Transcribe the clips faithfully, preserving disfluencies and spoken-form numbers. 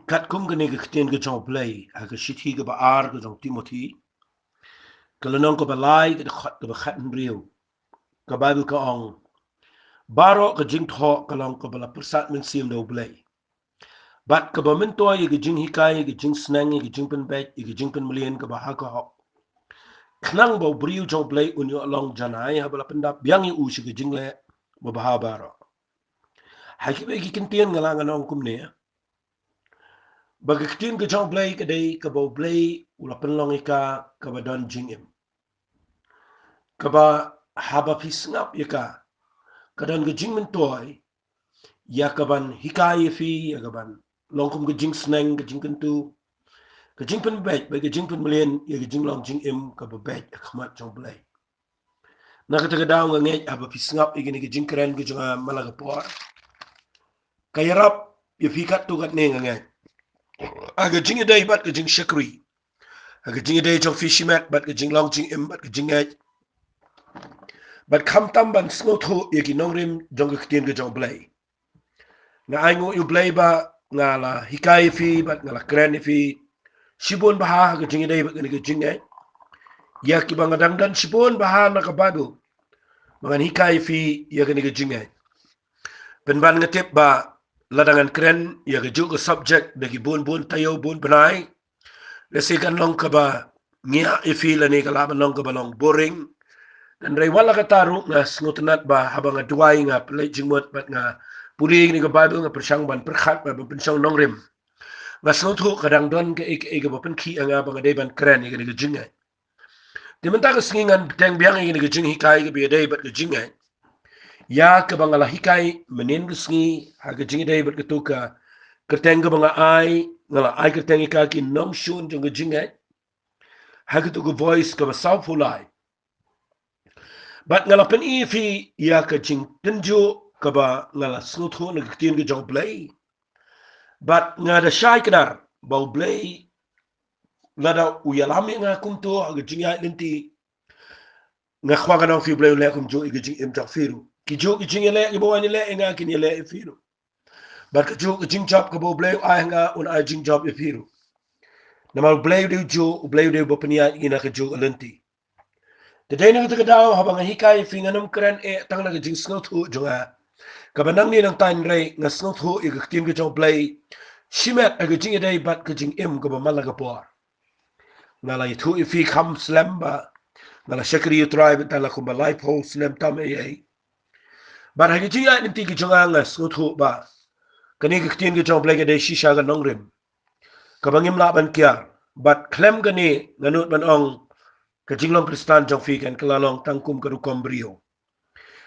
Katkum kane ka ktien ka jong U Blei, ha ka shithi kaba ar ka jong Timothi, ka lynnong kaba lai, ka dkhot kaba khathynriew, ka Baibl ka ong: Baroh ka jingthoh ka long kaba la pyrsad mynsiem da U Blei, bad kaba myntoi ïa ka jinghikai, ïa ka jingsneng, ïa ka jingpynbeit, ïa ka jingpynmlien kaba ha ka hok. Khnang ba u briew jong U Blei un ïoh long janai haba la pyndap biang ïa u sha ka jingleh babha baroh. Ha kiwei ki kyntien nga lah ngan ong kumne: ba ka ktien ka jong U Blei ka dei kaba U Blei u la pynlong ïa ka kaba don jingim, kaba haba phi sngap ïa ka, ka don ka jingmyntoi ïa kaban hikai ïa phi, ïa kaban long kum ka jingsneng, ka jingkyntu, ka jingpynbeit, bad ka jingpynmlien ïa ka jinglong jingim kaba beit ha khmat jong U Blei. Na kata ka daw nga ngeit haba phi sngap ïa kane ka jingkren ka jong nga man la ka por, ka ïarap ïa phi katto katne, nga ngeit, ha ka jingïadei bad ka jingshakri, ha ka jingïadei jong phi shimet bad ka jinglong jingim bad ka jingngeit, bad khamtam ban sngewthuh ïa ki nongrim jong ka ktien ka jong U Blei. Nga ainguh ïa U Blei ba nga la hikai ïa phi bad nga la kren ïa phi shibun bha ha ka jingïadei bad kane ka jingngeit, ïa kiba nga dang don shibun bha na ka Baibl ba ngan hikai ïa phi ïa kane ka jingngeit. Pynban nga tip ba lada ngan kren ïa kajuh ka subject da ki bun bun taïew bun bnai, lehse kan long kaba ngiah ïa phi lane ka lah ban long kaba long boring. Hynrei wat la katta ruh nga sngewtynnat ba haba nga duwai, nga pynleit jingmut bad nga pule ïa kane ka Baibl, nga pyrshang ban pyrkhat bad ban pynshong nongrim, nga sngewthuh ka dang don kaei kaei kaba pynkhih ïa nga ba nga dei ban kren ïa kane ka jingngeit. Te mynta ka sngi ngan bteng biang ïa kane ka jinghikai kaba ïadei bad ka jingngeit, ïa kaba nga la hikai mynnin ka sngi ha ka jingïadei bad kato ka kyrteng kaba nga ai, nga la ai kyrteng ïa ka Ki Nongshun Jong Ka Jingngeit, ha kato ka Voice kaba sawphew lai. Bad nga la pyni ïa phi ïa ka jingtynjuh kaba nga la sngewthuh na ka ktien ka jong U Blei. Bad nga da shai kdar ba U Blei lada u ïalam ïa nga kumto ha ka jingïaid lynti, nga kwah ngan ong ïa phi, U Blei un leh kumjuh ïa ka jingim jong phi ruh. Kijuh ki jingïaleh kiba wan ïaleh ïa nga kin ïaleh ïa phi ruh. Bad kajuh ka jingjop kaba U Blei u ai ha nga un ai jingjop ïa phi ruh. Namar U Blei u dei ujuh, U Blei u dei uba pynïaid ïa ngi na kajuh ka lynti. Te dei na kata ka daw haba nga hikai ïa phi ngan ym kren eh tang na ka jingsngewthuh jong nga kaba nangne nangta, hynrei nga sngewthuh ïa ka ktien ka jong U Blei shimet ha ka jingïadei bad ka jingim kaba man la ka por. Nga la ïathuh ïa phi kham slem ba nga la shakri ïa U Trai bad tang la kumba laiphew snem tam eiei. Bad ha ka jingïaid lynti ka jong nga, nga sngewthuh ba kane ka ktien ka jong U Blei ka dei shisha ka nongrim kaba ngim lah ban kiar. Bad khlem kane, nga nud ban ong, ka jinglong Khristan jong phi kan kylla long tang kum ka rukom briew.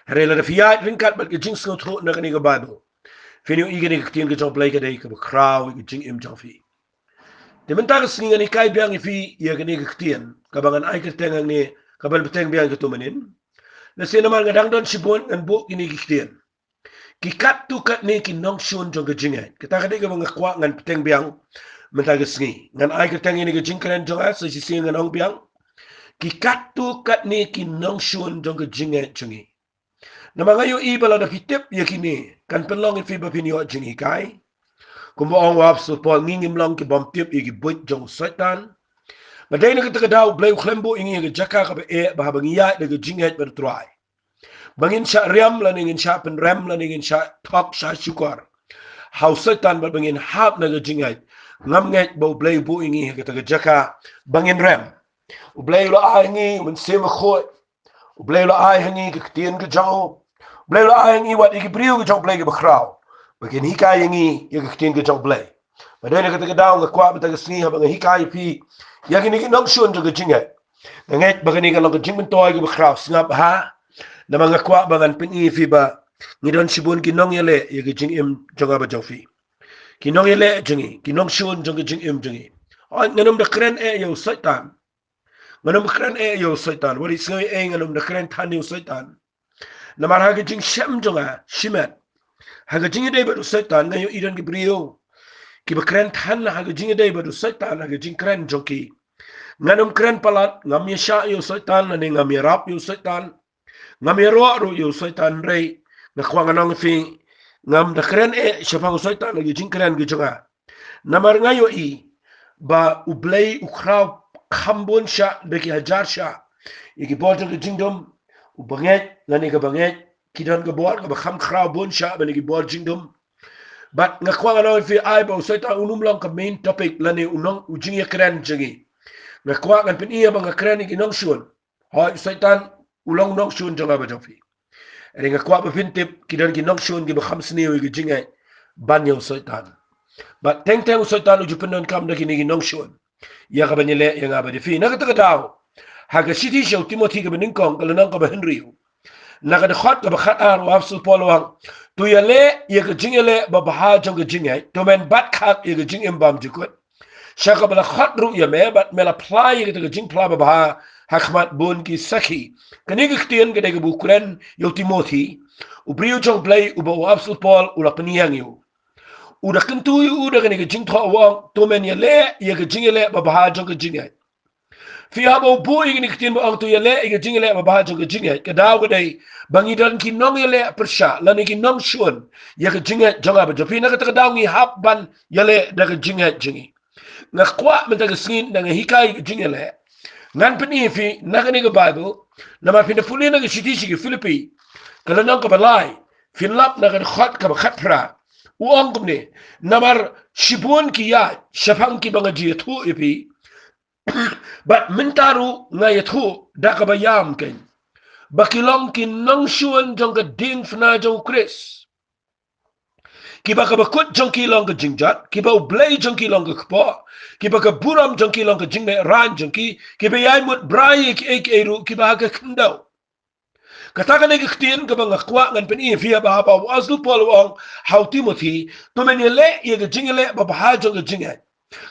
Hynrei lada phi ïaid ryngkat bad ka jingsngewthuh na kane ka Baibl, phin ïohi kane ka ktien ka jong U Blei ka dei kaba khraw ïa ka jingim jong phi. Te mynta ka sngi ngan hikai biang ïa phi ïa kane ka ktien kaba ngan ai kyrteng hangne, kaban bteng biang ïa kato mynnin. Lehse namar nga dang don shibun, ngan buh kine ki ktien: Ki katto katne ki nongshun jong ka jingngeit. Kata ka dei kaba nga kwah ngan bteng biang mynta ka sngi. Ngan ai kyrteng ïa kane ka jingkren jong nga, sa shisien ngan ong biang: Ki katto katne ki nongshun jong ka jingngeit jong ngi. Namar nga ïohi ba lada phi tip ïa kine, kan pynlong ïa phi ba phin ïoh jinghikai. Kumba ong u Apostol Paul, ngi ngim long ki bym tip ïa ki buit jong u Soitan. Nga dei na kata ka daw U Blei u khlem buh ïa ngi ha ka jaka kaba eh, ba haba ngi ïaid da ka jingngeit bad U Trai, ba ngin shah riam lane ngin shah pynrem lane ngin shah thok shah shukor ha u Soitan bad ba ngin hap na ka jingngeit. Ngam ngeit ba U Blei u buh ïa ngi ha kata ka jaka ba ngin rem. U Blei u la ai ha ngi u Mynsiem Bakhuid. U Blei u la ai ha ngi ka ktien ka jong u. U Blei u la ai ha ngi wat ïa ki briew ka jong U Blei kiba khraw, ba kin hikai ïa ngi ïa ka ktien ka jong U Blei. Bad dei na kata ka daw nga kwah mynta ka sngi haba nga hikai ïa phi ïa kine ki nongshun jong ka jingngeit, nga ngeit ba kane kan long ka jingmyntoi kaba khraw. Sngap ha, namar nga kwah ba ngan pyni ïa phi ba ngi don shibun ki nongïaleh ïa ka jingim jong nga bad jong phi. Ki nongïaleh jong ngi, ki nongshun jong ka jingim jong ngi. Hooid, ngan ym da kren eh ïa u Soitan. Ngan ym kren eh ïa u Soitan. Wat la sngew ei, ngan ym da kren than ïa u Soitan. Namar ha ka jingshem jong nga shimet, ha ka jingïadei bad u Soitan, nga ïohi don ki briew kiba kren than ha ka jingïadei bad u Soitan ha ka jingkren jong ki. Ngan ym kren palat, ngam ïashah ïa u Soitan lane ngam ïarap ïa u Soitan. Ngam ïaroh ruh ïa u Soitan, hynrei nga kwah ngan ong ïa phi, ngam da kren eh shaphang u Soitan ha ka jingkren ka jong nga. Namar nga ïohi ba U Blei u khraw kham bun shah da ki hajar shah ïa ki bor jong ka jingdum, u bangeit lane ka bangeit, ki don ka bor kaba kham khraw bun shah ban ïa ki bor jingdum. Bad nga kwah ngan ong ïa phi, ai ba u Soitan un ym long ka main topic lane u nong u jingïakren jong ngi. Nga kwah ngan pyni ïa ba nga kren ïa ki nongshun. Hooid, u Soitan u long nongshun jong nga bad jong phi. Hynrei nga kwah ba phin tip ki don ki nongshun kiba kham sniew ïa ka jingngeit ban ïa u Soitan. Bad teng teng u Soitan u ju pyndonkam da kine ki nongshun ïa kaban ïaleh ïa nga bad ïa phi. Na kata ka daw, ha ka shithi sha u Timothi kaba nyngkong, ka lynnong kaba hynriew, na ka dkhot kaba khatar, u Apostol Paul u ong, to ïaleh ïa ka jingïaleh babha jong ka jingngeit, to men bat khap ïa ka jingim bymjukut, sha kaba la khot ruh ïa me, bad me la phla ïa kata ka jingphla babha ha khmat bun ki sakhi. Kane ka ktien ka dei kaba u kren ïa u Timothi, u briew jong U Blei uba u Apostol Paul u la pynïeng ïa u. U da kyntu ïa u da kane ka jingthoh, u ong, to men ïaleh ïa ka jingïaleh babha jong ka jingngeit. Phi, haba u buh ïa kane ka ktien ba ong to ïaleh ïa ka jingïaleh babha jong ka jingngeit, ka daw ka dei ba ngi don ki nongïaleh pyrshah lane ki nongshun ïa ka jingngeit jong nga bad jong phi. Na kata ka daw ngi hap ban ïaleh da ka jingngeit jong ngi. Nga kwah mynta ka sngi ynda nga hikai ka jingïaleh, ngan pyni ïa phi na kane ka Baibl. Namar phin da pule na ka shithi sha ki Philippi, ka lynnong kaba lai, phin lap na ka dkhot kaba khatphra, u ong kumne, namar shibun ki ïaid shaphang kiba nga ju ïathuh ïa phi, bad mynta ruh nga ïathuh da kaba ïam kein, ba ki long ki nongshun jong ka diengphna jong U Khrist, kiba ka bakut jong ki long ka jingjot, kiba U Blei jong ki long ka kpoh, kiba ka burom jong ki long ka jinglehrain jong ki, kiba ïai mut brai ïa kiei kiei ruh kiba ha ka khyndew. Kata ka dei ka ktien kaba nga kwah ngan pyni ïa phi, ba haba u Apostol Paul u ong ha u Timothi, to men ïaleh ïa ka jingïaleh babha jong ka jingngeit,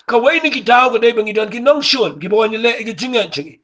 kawei na ki daw ka dei ba ngi don ki nongshun kiba wan ïaleh ïa ka jingngeit jong ngi.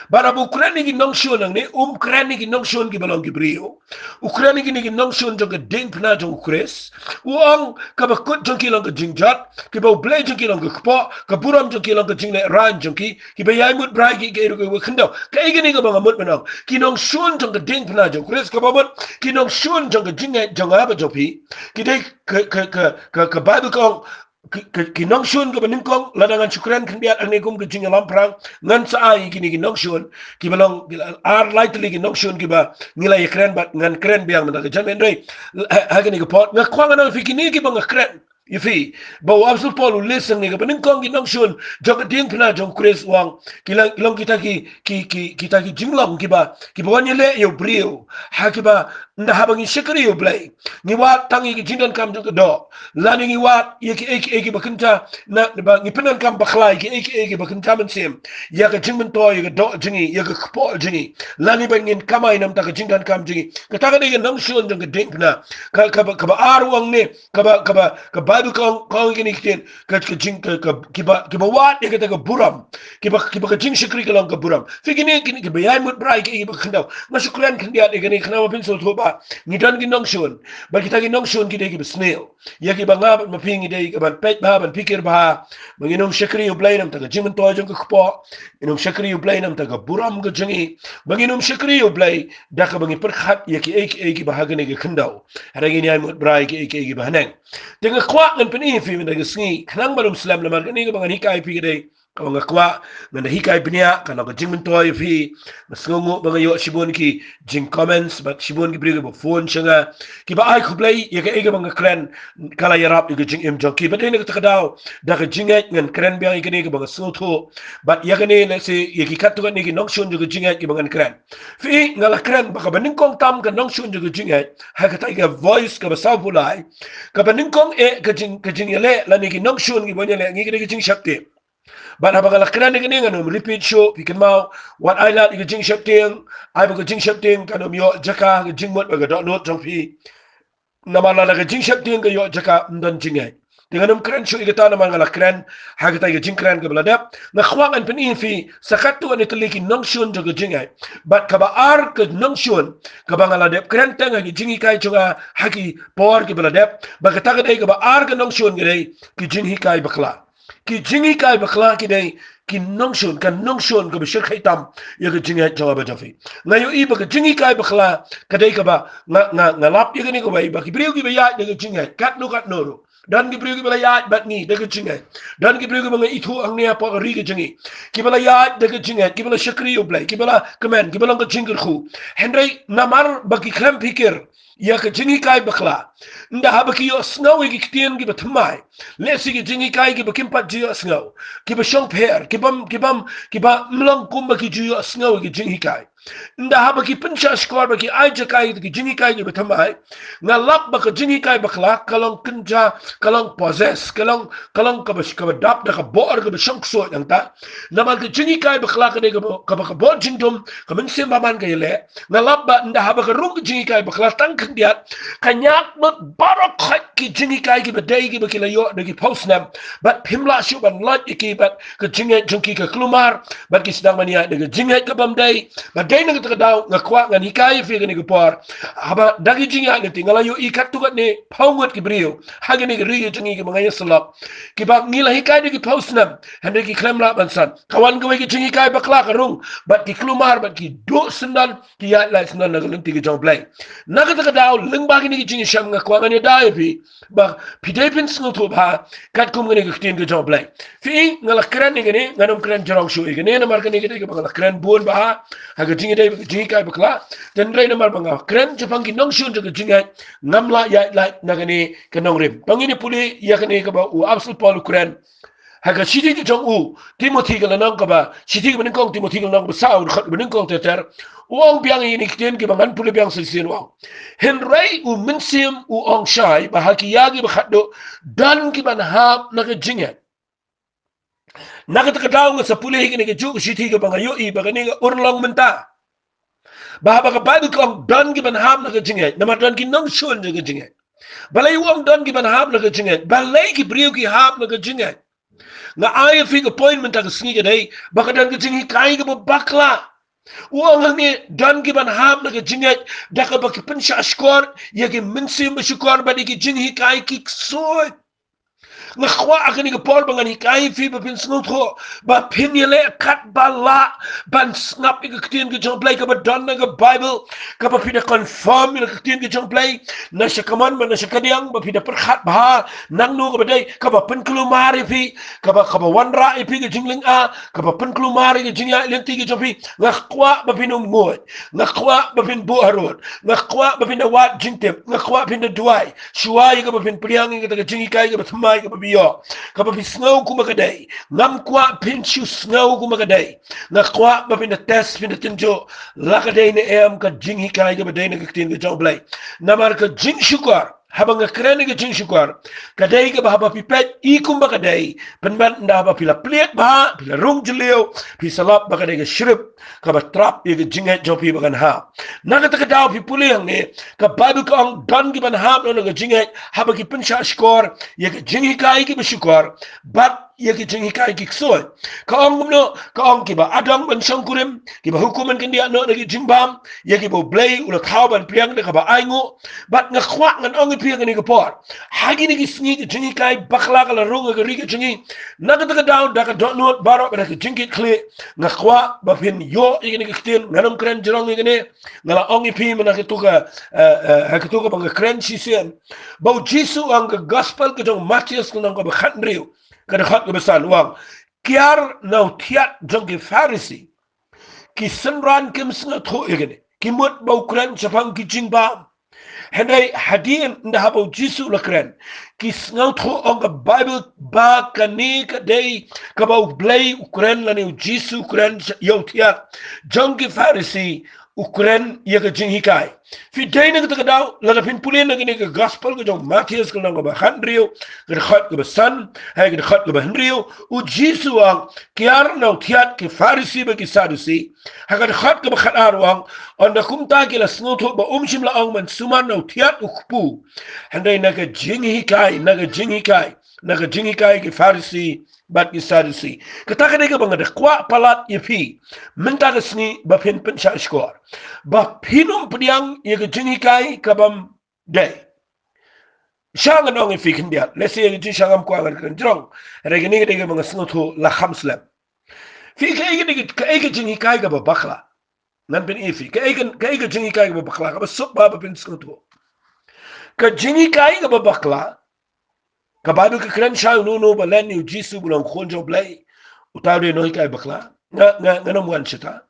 Bad haba u kren ïa ki nongshun hangne, um kren ïa ki nongshun kiba long ki briew. U kren ïa kine ki nongshun jong ka diengphna jong U Khrist. U ong, ka bakut jong ki long ka jingjot, kiba U Blei jong ki long ka kpoh, ka burom jong ki long ka jinglehrain jong ki, kiba ïai mut brai ïa kiei kiei ruh kiba ha ka khyndew. Kaei kane kaba nga mut ban ong? Ki nongshun jong ka diengphna jong U Khrist, kaba mut ki nongshun jong ka jingngeit jong nga bad jong phi, ki dei, ka, ka, ka, ka, ka Baibl ka ong, ki, ki, ki nongshun kaba nyngkong, lada ngan shu kren khyndiat hangne kum ka jingïalam phrang, ngan sa ai ïa kine ki nongshun kiba long, ki la ar lai tylli ki nongshun kiba ngi la ïakren bad ngan kren biang mynta ka janmiet, hynrei ha, ha kane ka por nga kwah ngan ong ïa phi kine kiba nga kren ïa phi, ba u Apostol Paul u list hangne, kaba nyngkong ki nongshun jong ka diengphna jong U Khrist, u ong, ki long, ki long kita ki, ki, ki, kita ki jinglong kiba, kiba wan ïaleh ïa u briew, ha kiba ynda haba ngi shakri ïa U Blei, ngi wad tang ïa ki jingdonkam jong ka doh, lane ngi wad ïa kiei kiei kiba kynja, na, ba ngi pyndonkam bakla ïa kiei kiei kiba kynja mynsiem ïa ka jingmyntoi, ïa ka doh jong ngi, ïa ka kpoh jong ngi, lane ba ngin kamai na ka bynta ka jingdonkam jong ngi. Kata ka dei ka nongshun jong ka diengphna. Ka, kaba, kaba ar u ong ne, kaba, kaba, ka Baibl ka ong, ka ong kine ki ktien, ka, ka jing, ka, ka, kiba, kiba wad ïa kata ka burom, kiba, kiba ka jingshakri ka long ka burom. Phi, kine, kine, kiba ïai mut brai ïa kiba khyndew. Nga shu kren khyndiat ïa kine khnang ba phin sngewthuh ba ngi don ki nongshun, ba kita ki nongshun ki dei kiba sniew. Ïa kiba nga bad ma phi ngi dei kiban peit bha, ban pyrkhat bha, ba ngin ym shakri ïa U Blei na ka bynta ka jingmyntoi jong ka kpoh, ngin ym shakri ïa U Blei na ka bynta ka burom ka jong ngi, ba ngin ym shakri ïa U Blei da kaba ngi pyrkhat ïa kiei kiei kiba ha kane ka khyndew. Hynrei ngin ïai mut brai ïa kiei kiei kiba haneng. Te nga kwah ngan pyni ïa phi mynta ka sngi, khnang ban ym slem, namar kane kaba ngan hikai ïa phi ka dei kaba nga kwah ngan da hikai bniah, ka long ka jingmyntoi ïa phi. Nga sngewnguh ba nga ïoh shibun ki jing comments bad shibun ki briew kiba phone sha nga, kiba ai khublei ïa kaei kaba nga kren, ka la ïarap ïa ka jingim jong ki. Bad dei na kata ka daw, da ka jingngeit ngan kren biang ïa kane kaba nga sngewthuh. Bad ïa kane, let's say, ïa ki katto katne ki nongshun jong ka jingngeit kiba ngan kren. Phi, nga la kren ba kaba nyngkong tam ka nongshun jong ka jingngeit, ha kata ka Voice kaba sawphew lai, kaba nyngkong eh ka jing, ka jingïaleh lane ki nongshun kiba wan ïaleh, ngi ka dei ka jingsheptieng. Bad haba nga la kren ïa kane ngan ym repeat shuh, phi kynmaw, wat ai lad ïa ka jingsheptieng, ai ba ka jingsheptieng kan ym ïoh jaka ha ka jingmut bad ka dohnud jong phi. Namar lada ka jingsheptieng ka ïoh jaka, ym don jingngeit. Te ngan ym kren shuh ïa kata namar nga la kren ha kata ka jingkren kaba la dep. Nga kwah ngan pyni ïa phi sa katto katne tylli ki nongshun jong ka jingngeit. Bad kaba ar ka nongshun kaba nga la dep kren teng ha ki jinghikai jong nga ha ki por kiba la dep, ba kata ka dei kaba ar ka nongshun ka dei ki jinghikai bakla. Ki jinghikai bakla ki dei ki nongshun, ka nongshun kaba shyrkhei tam ïa ka jingngeit jong nga bad jong phi. Nga ïohi ba ka jinghikai bakla ka dei kaba nga, nga, nga lap ïa kane kawei, ba ki briew kiba ïaid da ka jingngeit katno katno ruh, Don ki briew kiba la ïaid bad ngi da ka jingngeit. Don ki briew kiba nga ithuh hangne hapoh ka ri ka jong ngi, kiba la ïaid da ka jingngeit, kiba la shakri ïa U Blei, kiba la kmen, kiba long ka jingkyrkhu. Hynrei namar ba ki khlem phikir ïa ka jinghikai bakla, ynda haba ki ïohsngew ïa ki ktien kiba thymmai, lehse ki jinghikai kiba kim pat ju ïohsngew, kiba shongpher, kibam kibam kiba mlong kumba ki ju ïohsngew ïa ki jinghikai. Ynda haba ki pynshah shkor ba ki ai jaka ïa ki jinghikai kiba thymmai, nga lap ba ka jinghikai bakla ka long kynja, ka long possess, ka long, ka long kaba, kaba dap da ka bor kaba shong ksuid nangta. Namar ka jinghikai bakla ka dei kaba, kaba ka bor jingdum, ka mynsiem bymman ka ïaleh. Nga lap ba ynda haba ka rung ka jinghikai bakla tang khyndiat, ka ñiad lut baroh khoit ki jinghikai kiba dei kiba ki la ïoh da ki phew snem. Bad phim lah shuh ban lait ïa ki bad ka jingngeit jong ki ka kulmar, bad ki sdang ban ïaid da ka jingngeit kabym dei. Bad dei na kata ka daw nga kwah ngan hikai ïa phi kane ka por. Haba da ki jingïaid lynti nga la ïohi katto katne phew ngut ki briew ha kane ka ri ka jong ngi kiba nga ïasyllok, kiba ngi la hikai da ki phew snem, hynrei ki khlem lah ban san. Ka wan kawei ka jinghikai bakla ka rung, bad ki kulmar, bad ki duh syndon, ki ïaid lait syndon na ka lynti ka jong U Blei. Na kata ka daw, lyngba kine ki jingïashem nga kwah ngan ïada ïa phi ba phi dei phin sngewthuh bha katkum kane ka ktien ka jong U Blei. Phi i, nga la kren ïa kane, ngan ym kren jrong shuh ïa kane, namar kane ka dei kaba nga la kren bun bha ha ka jingïadei bad ka jinghikai bakla. Hynrei namar ba nga kren shaphang ki nongshun jong ka jingngeit, ngam lah ïaid lait na kane ka nongrim. Ba ngin ïa pule ïa kane kaba u Apostol Paul u kren ha ka shithi ka jong u Timothi ka lynnong kaba, shithi kaba nyngkong Timothi ka lynnong kaba saw, dkhot kaba nyngkong ter ter. U ong biang ïa kine ki ktien kiba ngan pule biang sa shisien, u ong: Hynrei U Mynsiem u ong shai ba ha ki ïa kiba khatduh don ki ban hap na ka jingngeit. Na kata ka daw nga sa pule ïa kane kajuh ka shithi kaba nga ïohi ba kane ka urlong mynta. Ba haba ka Baibl ka ong don ki ban hap na ka jingngeit, namar don ki nongshun jong ka jingngeit. Balei u ong don ki ban hap na ka jingngeit? Balei ki briew ki hap na ka jingngeit? Nga ai ïa phi ka point mynta ka sngi ka dei ba ka don ka jinghikai kaba bakla. U ong hangne don ki ban hap na ka jingngeit da kaba ki pynshah shkor ïa ki mynsiem bashukor bad ïa ki jinghikai ki ksuid. Nga kwah ha kane ka por ba ngan hikai ïa phi ba phin sngewthuh, ba phin ïaleh katba lah ban sngap ïa ka ktien ka jong U Blei kaba don na ka Baibl, kaba phi da confirm ïa ka ktien ka jong U Blei na sha kamon bad na sha kadiang, ba phi da pyrkhat bha nangno kaba dei, kaba pynkulmar ïa phi, kaba, kaba wanrah ïa phi ka jinglynga, kaba pynkulmar ïa ka jingïaid lynti ka jong phi. Nga kwah ba phin ym nguid, nga kwah ba phin buh harud, nga kwah ba phin da wad jingtip, nga kwah phin da duwai shuwa ïa kaba phin pdiang ïa kata ka jinghikai kaba thymmai kaba phi ïoh, kaba phi sngew kumba ka dei. Ngam kwah phin shu sngew kumba ka dei. Nga kwah ba phin da test, phin da tynjuh la ka dei ne em ka jinghikai kaba dei na ka ktien ka jong U Blei. Namar ka jingshukor, haba nga kren ïa ka jingshukor, ka dei kaba haba phi peit i kumba ka dei, pynban ynda haba phi la plied bha, phi la rung jylliew, phi sa lap ba ka dei ka shrip kaba trap ïa ka jingngeit jong phi ba kan hap. Na kata ka daw phi pule hangne, ka Baibl ka ong don ki ban hap na ka jingngeit haba ki pynshah shkor ïa ka jinghikai kiba shukor bad ïa ki jinghikai ki ksuid. Ka ong kumno? Ka ong kiba adong ban shongkurim, kiba hukum ban kyndiah noh na ki jingbam, ïa kiba U Blei u la thaw ban pdiang da kaba ainguh. Bad nga kwah ngan ong ïa phi ha kane ka por, ha kine ki sngi ka jinghikai bakla ka la rung ha ka ri ka jong ngi. Na kata ka daw, da ka dohnud baroh bad da ka jingkitkhlieh, nga kwah ba phin ïoh ïa kine ki ktien, ngan ym kren jrong ïa kine. Nga la ong ïa phi mynta ha katu ka, eh, eh, ha katu kaba nga kren shisien, ba U Jisu u ong, ka Gospel ka jong u Mathaios ka lynnong kaba khathynriew, ka dkhot kaba san, u ong: Kiar na u thiat jong ki Pharisi. Ki synran kim sngewthuh ïa kane, ki mut ba u kren shaphang ki jingbam. Hynrei hadien ynda haba U Jisu u la kren, ki sngewthuh, ong ka Baibl, ba kane ka dei kaba U Blei u kren lane U Jisu u kren ïa u thiat jong ki Pharisi, u kren ïa ka jinghikai. Phi dei na kata ka daw, lada phin pule na kane ka Gospel ka jong u Mathaios ka lynnong kaba khathynriew, ka dkhot kaba san, ha ka dkhot kaba hynriew, U Jisu u ong: Kiar na u thiat ki Pharisi bad ki Sadusi. Ha ka dkhot kaba khatar u ong: Ynda kumta ki la sngewthuh ba um shym la ong ban sumar na u thiat u kpu, hynrei na ka jinghikai, na ka jinghikai, na ka jinghikai ki Pharisi bad ki Sadusi. Kata ka dei kaba nga da kwah palat ïa phi mynta ka sngi, ba phin pynshah shkor, ba phin ym pdiang ïa ka jinghikai kabym dei. Sha ngan ong ïa phi khyndiat, lehse ïa ka jingshah ngam kwah ngan kren jrong, hynrei kane ka dei kaba nga sngewthuh la kham slem. Phi, kaei ka dei, kaei ka jinghikai kaba bakla? Ngan pyni ïa phi kaei ka, kaei ka jinghikai kaba bakla, kaba suk bha ba phin sngewthuh. Ka jinghikai kaba bakla Ka Baibl ka kren shai uno uno ba len ïa u Jisu ba u long khun jong u Blei, uta u dei u nonghikai bakla. Nga, nga, ngan ym wan shata.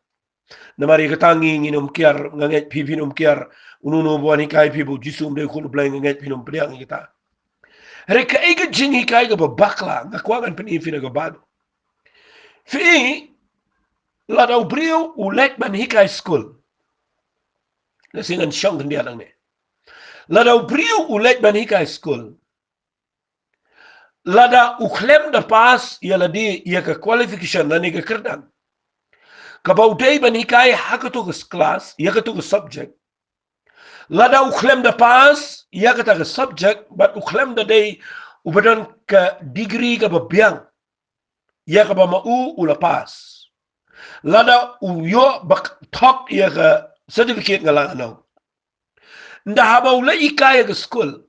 Namar ïa kata ngi, ngin ym kiar, nga ngeit phi phin ym kiar. Uno uno ba wan hikai phi ba u Jisu um dei u khun u Blei, nga ngeit phin ym pdiang ïa kata. Hynrei kaei ka jinghikai kaba bakla, nga kwah ngan pyni phi na ka Baibl. Phi, lada u briew u leit ban hikai skul. Lehse ngan shong khyndiat hangne. Lada u briew u leit ban hikai skul, lada u khlem da pass ïa lade ïa ka qualification lane ka kyrdan kaba u dei ban hikai ha kato ka class, ïa kato ka subject. Lada u khlem da pass ïa kata ka subject, bad u khlem da dei uba don ka degree kaba biang ïa kaba ma u u la pass. Lada u ïoh ba thok ïa ka certificate, nga la ngan ong. Ynda haba u la hikai ha ka skul,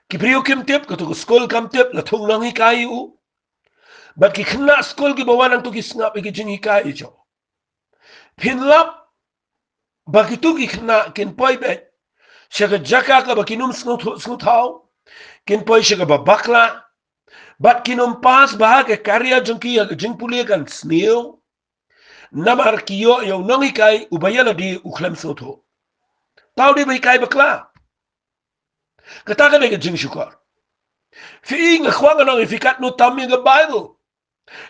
ki briew kim tip, kato ka skul kam tip, la thung nonghikai ïa u. Bad ki khynnah skul kiba wan hangto ki sngap ïa ki jinghikai jong u. Phin lap ba kito ki khynnah kin poi beit sha ka jaka kaba kin ym sngewthuh sngewthaw, kin poi sha kaba bakla, bad kin ym pass bha ha ka career jong ki, ha ka jingpule kan sniew. Namar ki ïoh ïa u nonghikai uba ïa lade u khlem sngewthuh. Uta u dei ba hikai bakla. Kata ka dei ka jingshukor. Phi, nga kwah ngan ong ïa phi katno tam ïa ka Baibl.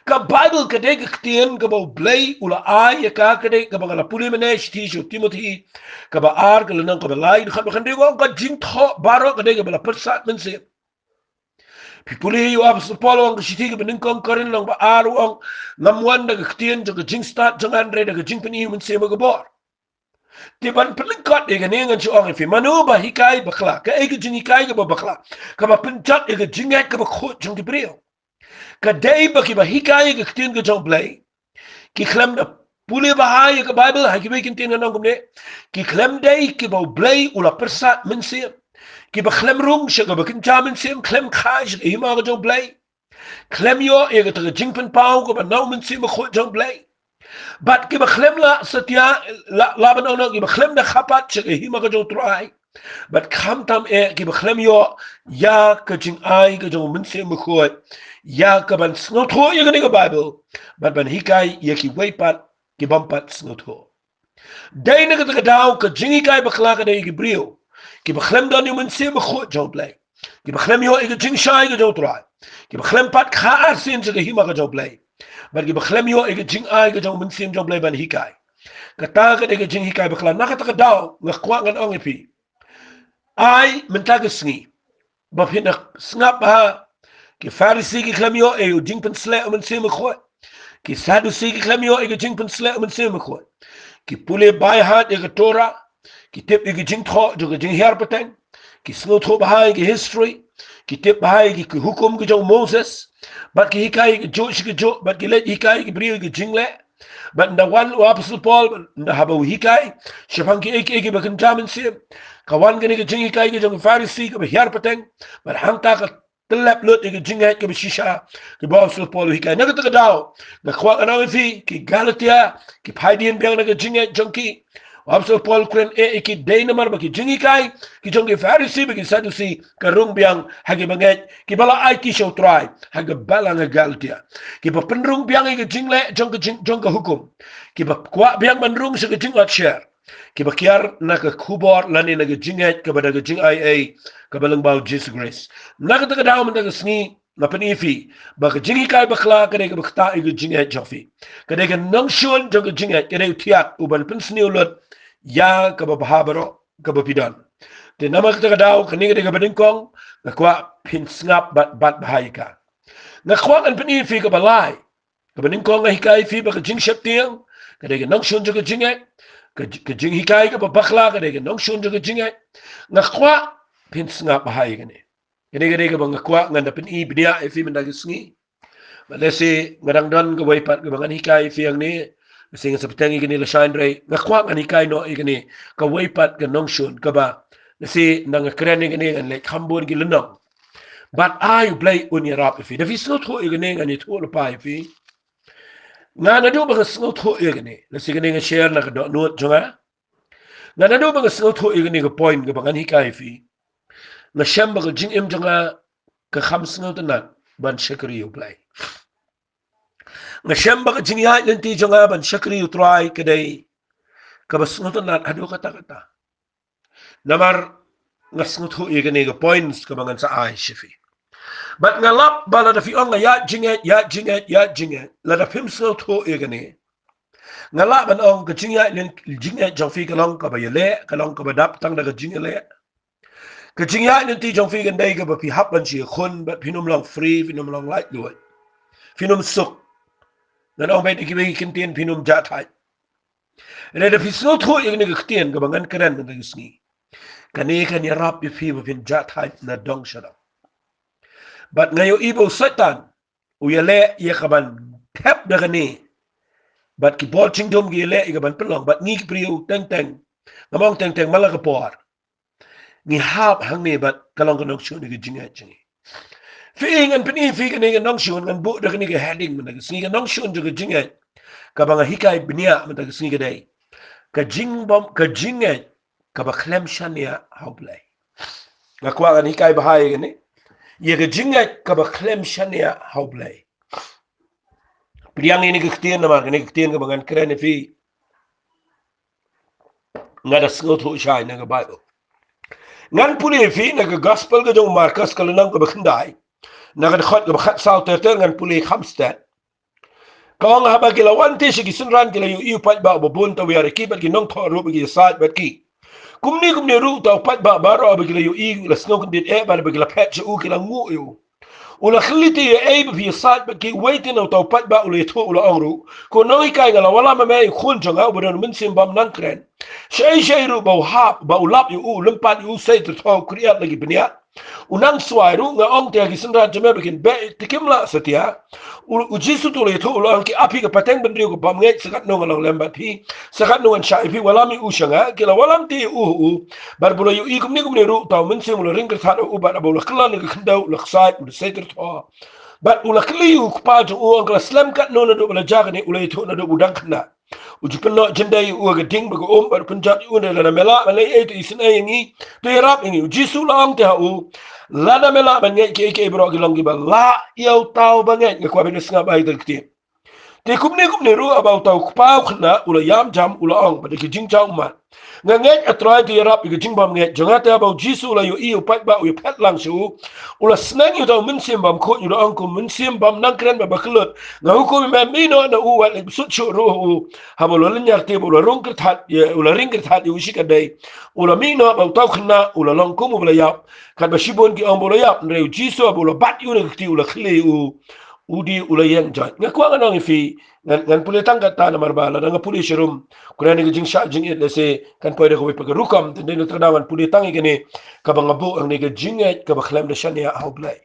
Ka Baibl ka dei ka ktien kaba u Blei u la ai ïa ka, ka dei kaba nga la pule mynne shithi sha u Timothi, kaba ar, ka lynnong kaba lai, dkhot ba khyndai, u ong ka jingthoh baroh ka dei kaba la pyrsad mynsiem. Phi pule ïa u Apostol Paul u ong ha ka shithi kaba nyngkong Korinth lynnong ba ar, u ong, ngam wan da ka ktien jong ka jingstad jong nga, hynrei da ka jingpyni u Mynsiem Bakhuid. Te ban pynlyngkot ïa kane ngan shu ong ïa phi, mano ba hikai bakla, kaei ka jinghikai kaba bakla, kaba pynjot ïa ka jingngeit kaba khuid jong ki briew. Ka dei ba kiba hikai ïa ka ktien ka jong u Blei, ki khlem da pule bha ïa ka Baibl, ha kiwei ki ktien ngan ong kumne, ki khlem dei kiba u Blei u la pyrsad mynsiem, kiba khlem rung sha kaba kynja mynsiem, khlem kha sha ka hima ka jong u Blei, khlem ïoh ïa kata ka jingpynpaw kaba na u Mynsiem Bakhuid jong u Blei. Bad kiba khlem lah satia, lah, lah ban ong, kiba khlem da kha pat sha ka hima ka jong u Trai. Bad khamtam eh kiba khlem ïoh ïa ka jingai ka jong u Mynsiem Bakhuid, ïa kaban sngewthuh ïa kane ka Baibl, bad ban hikai ïa kiwei pat kibym pat sngewthuh. Dei na kata ka daw ka jinghikai bakla ka dei ïa ki briew kiba khlem don ïa u Mynsiem Bakhuid jong u Blei, kiba khlem ïoh ïa ka jingshai ka jong u Trai, kiba khlem pat kha arsien sha ka hima ka jong u Blei, bad kiba khlem ïoh ïa ka jingai ka jong u Mynsiem jong u Blei ban hikai. Kata ka dei ka jinghikai bakla. Na kata ka daw nga kwah ngan ong ïa phi, ai mynta ka sngi ba phin da sngap bha. Ki Pharisi ki khlem ïoh ïa u jingpynsleh u Mynsiem Bakhuid. Ki Sadusi ki khlem ïoh ïa ka jingpynsleh u Mynsiem Bakhuid. Ki pule by heart ïa ka Torah, ki tip ïa ka jingthoh jong ka jinghiar pateng, ki sngewthuh bha ïa ka history, ki tip bha ïa ki, ki hukum ka jong u Moses, bad ki hikai ïa kajuh shi kajuh, bad ki leit hikai ïa ki briew ïa ka jingleh. Bad ynda wan u Apostol Paul, ynda haba u hikai shaphang kiei kiei kiba kynja mynsiem, ka wan kane ka jinghikai ka jong ki Pharisi kaba hiar pateng, bad hangta ka tyllep lut ïa ka jingngeit kaba shisha kaba u Apostol Paul u hikai. Na kata ka daw nga kwah ngan ong ïa phi, ki Galatia ki phai dien biang na ka jingngeit jong ki. U Apostol Paul u kren eh ïa ki dei namar ba ki jinghikai ki jong ki Pharisi bad ki Sadusi ka rung biang ha kiba ngeit, kiba la aiti sha u Trai ha ka balang ha Galatia, kiba pynrung biang ïa ka jingleh jong ka jing, jong ka hukum, kiba kwah biang ban rung sha ka jingot sher, kiba kiar na ka khubor lane na ka jingngeit kaba da ka jingai ei kaba lyngba u Jisu Khrist. Na kata ka daw mynta ka sngi nga pyni ïa phi ba ka jinghikai bakla ka dei kaba ktah ïa ka jingngeit jong phi. Ka dei ka nongshun jong ka jingngeit, ka dei u thiat uban pynsniew lut ïa kaba bha baroh kaba phi don. Te namar kata ka daw kane ka dei kaba nyngkong, nga kwah phin sngap bad bat bha ïa ka. Nga kwah ngan pyni ïa phi kaba lai. Kaba nyngkong nga hikai ïa phi ba ka jingsheptieng ka dei ka nongshun jong ka jingngeit. Ka, ka jinghikai kaba bakla ka dei ka nongshun jong ka jingngeit. Nga kwah phin sngap bha ïa kane. Kane ka dei kaba nga kwah ngan da pyni bniah ïa phi mynta ka sngi. Bad lehse nga dang don kawei pat kaba ngan hikai ïa phi hangne. Lehse ngan sa bteng ïa kane lashai, hynrei nga kwah ngan hikai noh ïa kane kawei pat ka nongshun kaba lehse ynda nga kren ïa kane ngan leit kham bun ki lynnong. Bad ai U Blei un ïarap ïa phi. Da phi sngewthuh ïa kane ngan ïathuh lypa ïa phi. Nga naduh ba nga sngewthuh ïa kane, lehse kane nga share na ka dohnud jong nga. Nga naduh ba nga sngewthuh ïa kane ka point kaba ngan hikai ïa phi, nga shem ba ka jingim jong nga ka kham sngewtynnat ban shakri ïa U Blei. Nga shem ba ka jingïaid lynti jong nga ban shakri ïa U Trai ka dei kaba sngewtynnat haduh katta-katta. Namar nga sngewthuh ïa kane ka points kaba ngan sa ai sha phi. Bad nga lap ba lada phi ong nga ïaid jingngeit, ïaid jingngeit, ïaid jingngeit, lada phim sngewthuh ïa kane, nga lah ban ong ka jingïaid lynti, jingngeit jong phi ka long kaba ïaleh, ka long kaba dap tang da ka jingïaleh. Ka jingïaid lynti jong phi kan dei kaba phi hap ban shu ïakhun bad phin ym long free, phin ym long laitluid, phin ym suk. Ngan ong beit da kiwei ki ktien, phin ym jah thait. Lada phi sngewthuh ïa kane ka ktien kaba ngan kren mynta ka sngi, kane kan ïarap ïa phi ba phin jah thait na dong sha dong. Bad nga ïohi ba u Soitan u ïaleh ïa kaban thep da kane. Bad ki bor jingdum ki ïaleh ïa kaban pynlong, bad ngi ki briew teng teng, ngam ong teng teng, man la ka por, ngi hap hangne bad ka long ka nongshun ïa ka jingngeit jong ngi. Phi, ngan pyni phi kane ka nongshun, ngan buh da kane ka heading mynta ka sngi, ka nongshun jong ka jingngeit kaba nga hikai bniah mynta ka sngi ka dei ka jingbym, ka jingngeit kaba khlem shaniah ha U Blei. Nga kwah ngan hikai bha ïa kane, ïa ka jingngeit kaba khlem shaniah ha U Blei. Pdiang ïa kane ka ktien namar kane ka ktien kaba ngan kren ïa phi nga da sngewthuh shai na ka Baibl. Ngan pule ïa phi na ka Gospel ka jong u Markos, ka lynnong kaba khyndai, na ka dkhot kaba khatsaw ter ter, ngan pule kham stet. Ka ong, haba ki la wan te sha ki synran ki la ïohi u paidbah uba bun tawiar ïa ki bad ki nongthoh ruh ba ki ïasaid bad ki. Kumne kumne ruh uta u paidbah baroh haba ki la ïohi u la sngew kyndit eh bad haba ki la phet sha u ki la nguh ïa u. U la kylli te ïa ei ba phi ïasaid bad ki. Uwei te na uta u paidbah u la ïathuh u la ong ruh, ko nonghikai, nga la wallam ha me ïa u khun jong nga uba don u mynsiem bym nang kren. Shaei shaei ruh ba u hap, ba u lap ïa u, u lympat ïa u, sei tyrthoh, u kyrïat la ki bniat, u nang swai ruh, nga ong te ha ki synran jong me ba kin beh te kim lah satia. U, u Jisu te u la ïathuh u la ong, ki ap hi ka pateng bynriew ka bym ngeit, sa katno nga long lem bad phi, sa katno ngan shah ïa phi, wallam ïa u sha nga. Ki la wallam te ïa u ha u. Bad ba u la ïohi kumne kumne ruh uta u mynsiem u la ring kyrthat ha u bad haba u la kylla na ka khyndew u la ksaid, u la sei tyrthoh. Bad u la kylli ïa u kpa jong u, ong, ka la slem katno naduh ba la jia kane? U la ïathuh naduh ba u dang khynnah. U ju pynnoh jyndei ïa u ha ka ding bad ka um bad u pynjot ïa u, hynrei lada me lah ban leh ei ei, to isynei ïa ngi, to ïarap ïa ngi. U Jisu u la ong te ha u, lada me lah ban ngeit, kiei kiei baroh ki long kiba lah ïa uta uba ngeit. Nga kwah ba phin sngap bha ïa kata ka ktien. Te kumne kumne ruh haba uta u kpa u khynnah u la ïam jam, u la ong, bad da ki jingjia ummat, nga ngeit, A Trai, to ïarap ïa ka jingbymngeit jong nga. Te haba u Jisu u la ïohi ïa u paidbah u ïaphet lang sha u, u la sneng ïa uta u mynsiem bymkhuid, u la ong, ko mynsiem bym nang kren bad bakyllut, nga hukum ïa me, mih noh na u, wat leit bsut shuh ruh ha u. Haba u la lynñiar te bad u la rung kyrthat ïa, u la ring kyrthat ïa u shikatdei, u la mih noh, bad uta u khynnah u la long kum uba la ïap. Katba shibun ki ong ba u la ïap, hynrei u Jisu haba u la bat ïa u na ka kti, u la khlieh ïa u, u dei u la ïeng joit. Nga kwah ngan ong ïa phi, ngan, ngan pule tang kata namar ba lada nga pule sharum, khublei, kane ka jingshah jingit lehse kan poi da kawei pat ka rukom, te dei na kata ka daw ngan pule tang ïa kane kaba nga buh hangne, ka jingngeit kaba khlem da shaniah ha U Blei.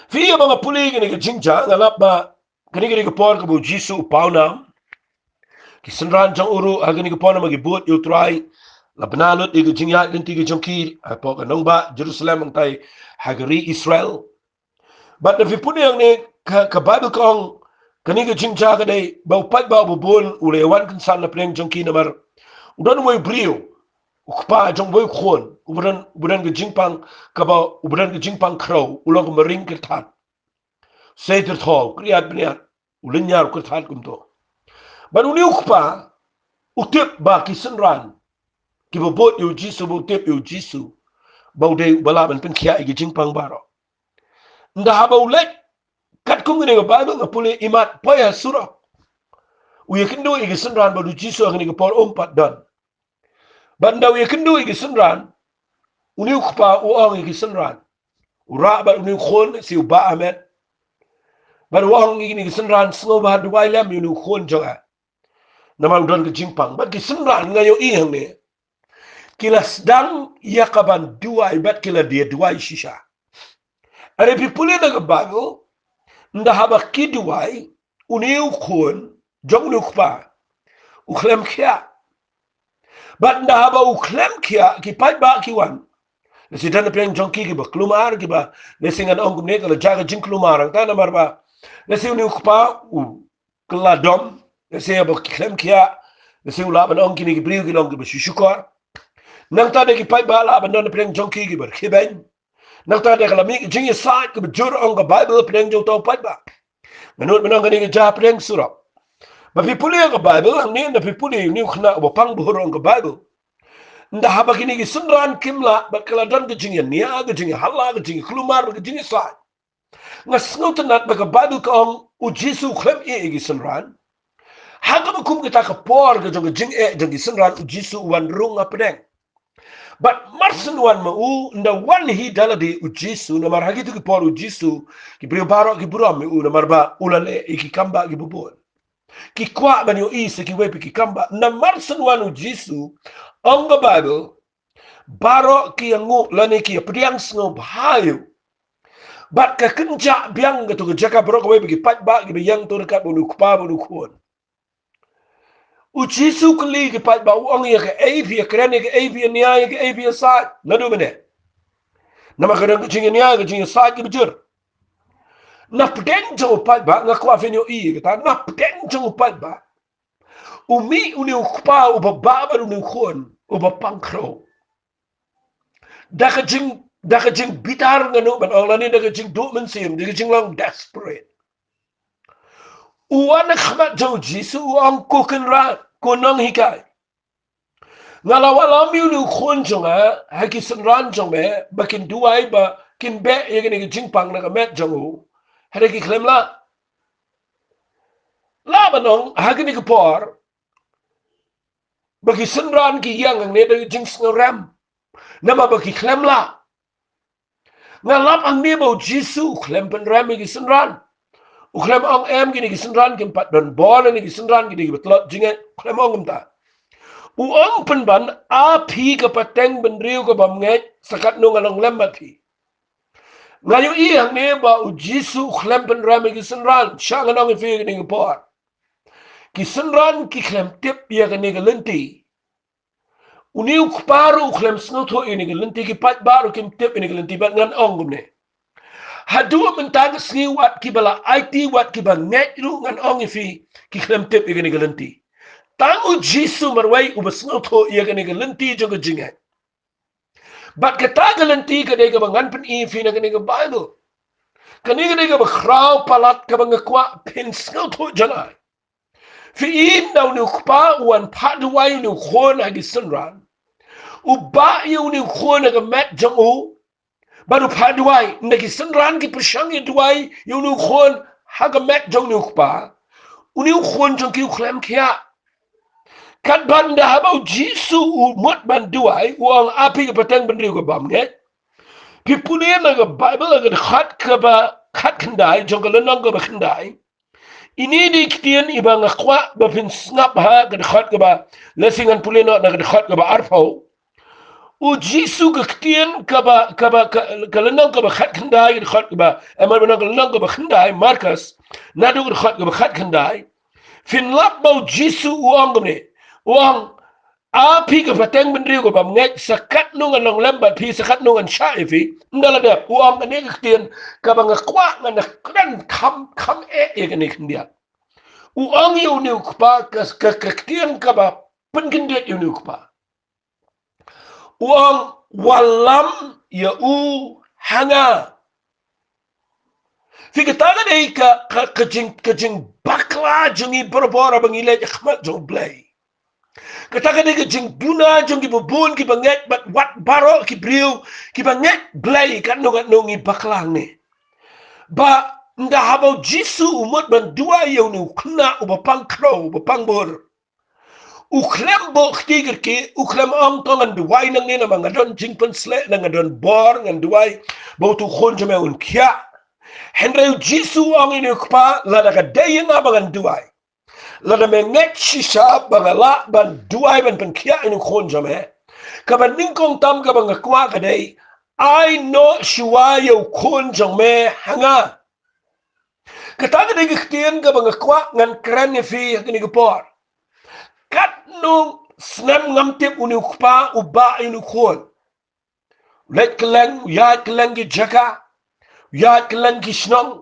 Phi, haba nga pule ïa kane ka jingjia, nga lap ba kane ka dei ka por kaba u Jisu u paw nam. Ki synran jong u ruh ha kane ka por namar ki bud ïa U Trai, la bna lut ïa ka jingïaid lynti ka jong ki hapoh ka nongbah Jerusalem, hangtai ha ka ri Israel. Bad lada phi pule hangne, ka, ka Baibl ka ong, kane ka jingjia ka dei ba u paidbah uba bun u la ïawan kynsan na pdeng jong ki namar u don uwei u briew, u kpa jong uwei u khun, uba don, uba don ka jingpang kaba, uba don ka jingpang khrew, u long kumba ring kyrthat, sei tyrthoh, u kyrïat bniat, u lynñiar, u kyrthat kumto. Bad une u kpa u tip ba ki synran kiba bud ïa u Jisu, ba u tip ïa u Jisu ba u dei uba lah ban pynkhiah ïa ki jingpang baroh. Ynda haba u leit, katkum kane ka Baibl nga pule, imat poi ha surok, u ïakynduh ïa ki synran bad u Jisu ha kane ka por um pat don. Bad ynda u ïakynduh ïa ki synran, une u kpa u ong ïa ki synran, u rah bad une u khun, lehse u bah ha met, bad u ong ïa kine ki synran, sngewbha duwai lem ïa une u khun jong nga, namar u don ka jingpang. Bad ki synran, nga ïohi hangne, ki la sdang ïa kaban duwai bad ki la die duwai shisha. Hynrei phi pule na ka Baibl, ynda haba ki duwai, une u khun jong une u kpa u khlem khiah. Bad ynda haba u khlem khiah, ki paidbah ki wan. Lehse don na pdeng jong ki kiba kulmar, kiba, lehse ngan ong kumne, ka la jia ka jingkulmar hangta namar ba lehse une u kpa u kylla dom, lehse haba ki khlem khiah, lehse u lah ban ong kine ki briew ki long kiba shu shukor. Nangta de ki paidbah lah ban don na pdeng jong ki kiba rkhie beiñ. Nangta da ka la mih ka jingïasaid kaba jur, ong ka Baibl, pdeng jong uta u paidbah. Nga nud mynta kane ka jingpdeng surok. Ba phi pule ka Baibl, hangne ynda phi pule ïa une u khynnah uba pang bhur, ong ka Baibl. Ynda haba kine ki synran kim lah, bad ka la don ka jingïania, ka jingïahala, ka jingïakulmar, ka jingïasaid. Nga sngewtynnat ba ka Baibl ka ong, u Jisu u khlem ïeh ïa ki synran. Ha kaba kum kata ka por ka jong ka jingeh jong ki synran, u Jisu u wan rung hapdeng. Bad mar shen wan ma u, ynda wan hi da lade u Jisu, namar ha kito ki por u Jisu, ki briew baroh ki burom ïa u, namar ba u la leh ïa ki kam bah kiba bun. Ki kwah ban ïohi sha kiwei pat ki kam bah. Namar shen wan u Jisu, ong ka Baibl, baroh ki ïanguh lane ki ïapdiang sngewbha ïa u. Bad ka kynjah biang kato ka jaka baroh kawei ba ki paidbah kiba ïeng to ryngkat bad une u kpa bad une u khun. U Jisu u kylli ki paidbah, u ong, ïa kaei phi ïakren, ïa kaei phi ïania, ïa kaei phi ïasaid? Naduh mynne? Namar ka don ka jingïania, ka jingïasaid kiba jur. Na pdeng jong u paidbah, nga kwah phin ïohi ïa kata, na pdeng jong u paidbah, u mih une u kpa uba bah bad une u khun uba pang khrew. Da ka jing, da ka jingbitar, nga nud ban ong, lane da ka jingduh mynsiem, da ka jinglong desperate, u wan ha khmat jong u Jisu, u ong, ko Kynrad, ko Nonghikai, nga la wallam ïa une u khun jong nga ha ki synran jong me, ba kin duwai, ba kin beh ïa kane ka jingpang na ka met jong u. Hynrei ki khlem lah. Lah ban ong ha kane ka por ba ki synran ki ïeng hangne da ka jingsngewrem, namar ba ki khlem lah. Nga lap hangne ba u Jisu u khlem pynrem ïa ki synran. U khlem ong, em, kine ki synran kim pat don bor, kine ki synran ki dei kiba tlot jingngeit. U khlem ong kumta. U ong pynban, a phi ka pateng bynriew ka bym ngeit, sa katno ngan long lem bad phi. Nga ïohi hangne ba u Jisu u khlem pynrem ïa ki synran. Sha ngan ong ïa phi kane ka por, ki synran ki khlem tip ïa kane ka lynti. Une u kpa ruh u khlem sngewthuh ïa kane ka lynti, ki paidbah ruh kim tip ïa kane ka lynti, bad ngan ong kumne. Haduh mynta ka sngi wat kiba la aiti, wat kiba ngeit ruh, ngan ong ïa phi, ki khlem tip ïa kane ka lynti. Tang u Jisu marwei uba sngewthuh ïa kane ka lynti jong ka jingngeit. Bad kata ka lynti ka dei kaba ngan pyni ïa phi na kane ka Baibl. Kane ka dei kaba khraw palat kaba nga kwah phin sngewthuh janai. Phi i ynda une u kpa u wan phah duwai ïa une u khun ha ki synran. U bah ïa une u khun ha ka met jong u. Bad u phah duwai, ynda ki synran ki pyrshang ïa duwai ïa une u khun ha ka met jong une u kpa, une u khun jong ki u khlem khiah. Katba ynda haba u Jisu u mut ban duwai, u ong, a phi ka pateng bynriew ka bym ngeit. Phi pule na ka Baibl ha ka dkhot kaba khatkhyndai jong ka lynnong kaba khyndai. Ine i dei i ktien iba nga kwah ba phin sngap ha ka dkhot kaba, lehse ngan pule noh na ka dkhot kaba arphew. U Jisu, ka ktien kaba, kaba, ka, ka lynnong kaba khatkhyndai, ka dkhot kaba, eh, mar ba nang ka lynnong kaba khyndai, Markos, naduh ka dkhot kaba khatkhyndai. Phin lap ba u Jisu u ong kumne. U ong, a phi ka pateng bynriew ka bym ngeit, sa katno ngan long lem bad phi, sa katno ngan shah ïa phi. Ynda la dep, u ong kane ka ktien kaba nga kwah ngan da kren kham, kham eh ïa kane khyndiat. U ong ïa une u kpa ka, ka, ka ktien kaba pynkyndit ïa une u kpa. U ong, wallam ïa u ha nga. Phi, kata ka dei ka, ka, ka jing, ka jingbakla jong ngi barabor haba ngi leit ha khmat jong U Blei. Kata ka dei ka jingduna jong kiba bun kiba ngeit bad wat baroh ki briew kiba ngeit Blei katno katno ngi bakla hangne. Ba ynda haba u Jisu u mut ban duwai ïa une u khynnah uba pang khrew, uba pang bhur, u khlem buh kti kyrkieh, u khlem ong to ngan duwai nangne namar nga don jingpynshlur, nga don bor, ngan duwai ba uto u khun jong me un khiah. Hynrei u Jisu u ong ïa une u kpa, lada ka dei ïa nga ba ngan duwai, lada me ngeit shisha ba nga lah ban duwai ban pynkhiah ïa une u khun jong me, kaba nyngkong tam kaba nga kwah ka dei, ai noh shuwa ïa u khun jong me ha nga. Kata ka dei ka ktien kaba nga kwah ngan kren ïa phi ha kane ka por. Katno snem ngam tip, une u kpa u bah ïa une u khun. U leit kylleng, u ïaid kylleng ki jaka, u ïaid kylleng ki shnong,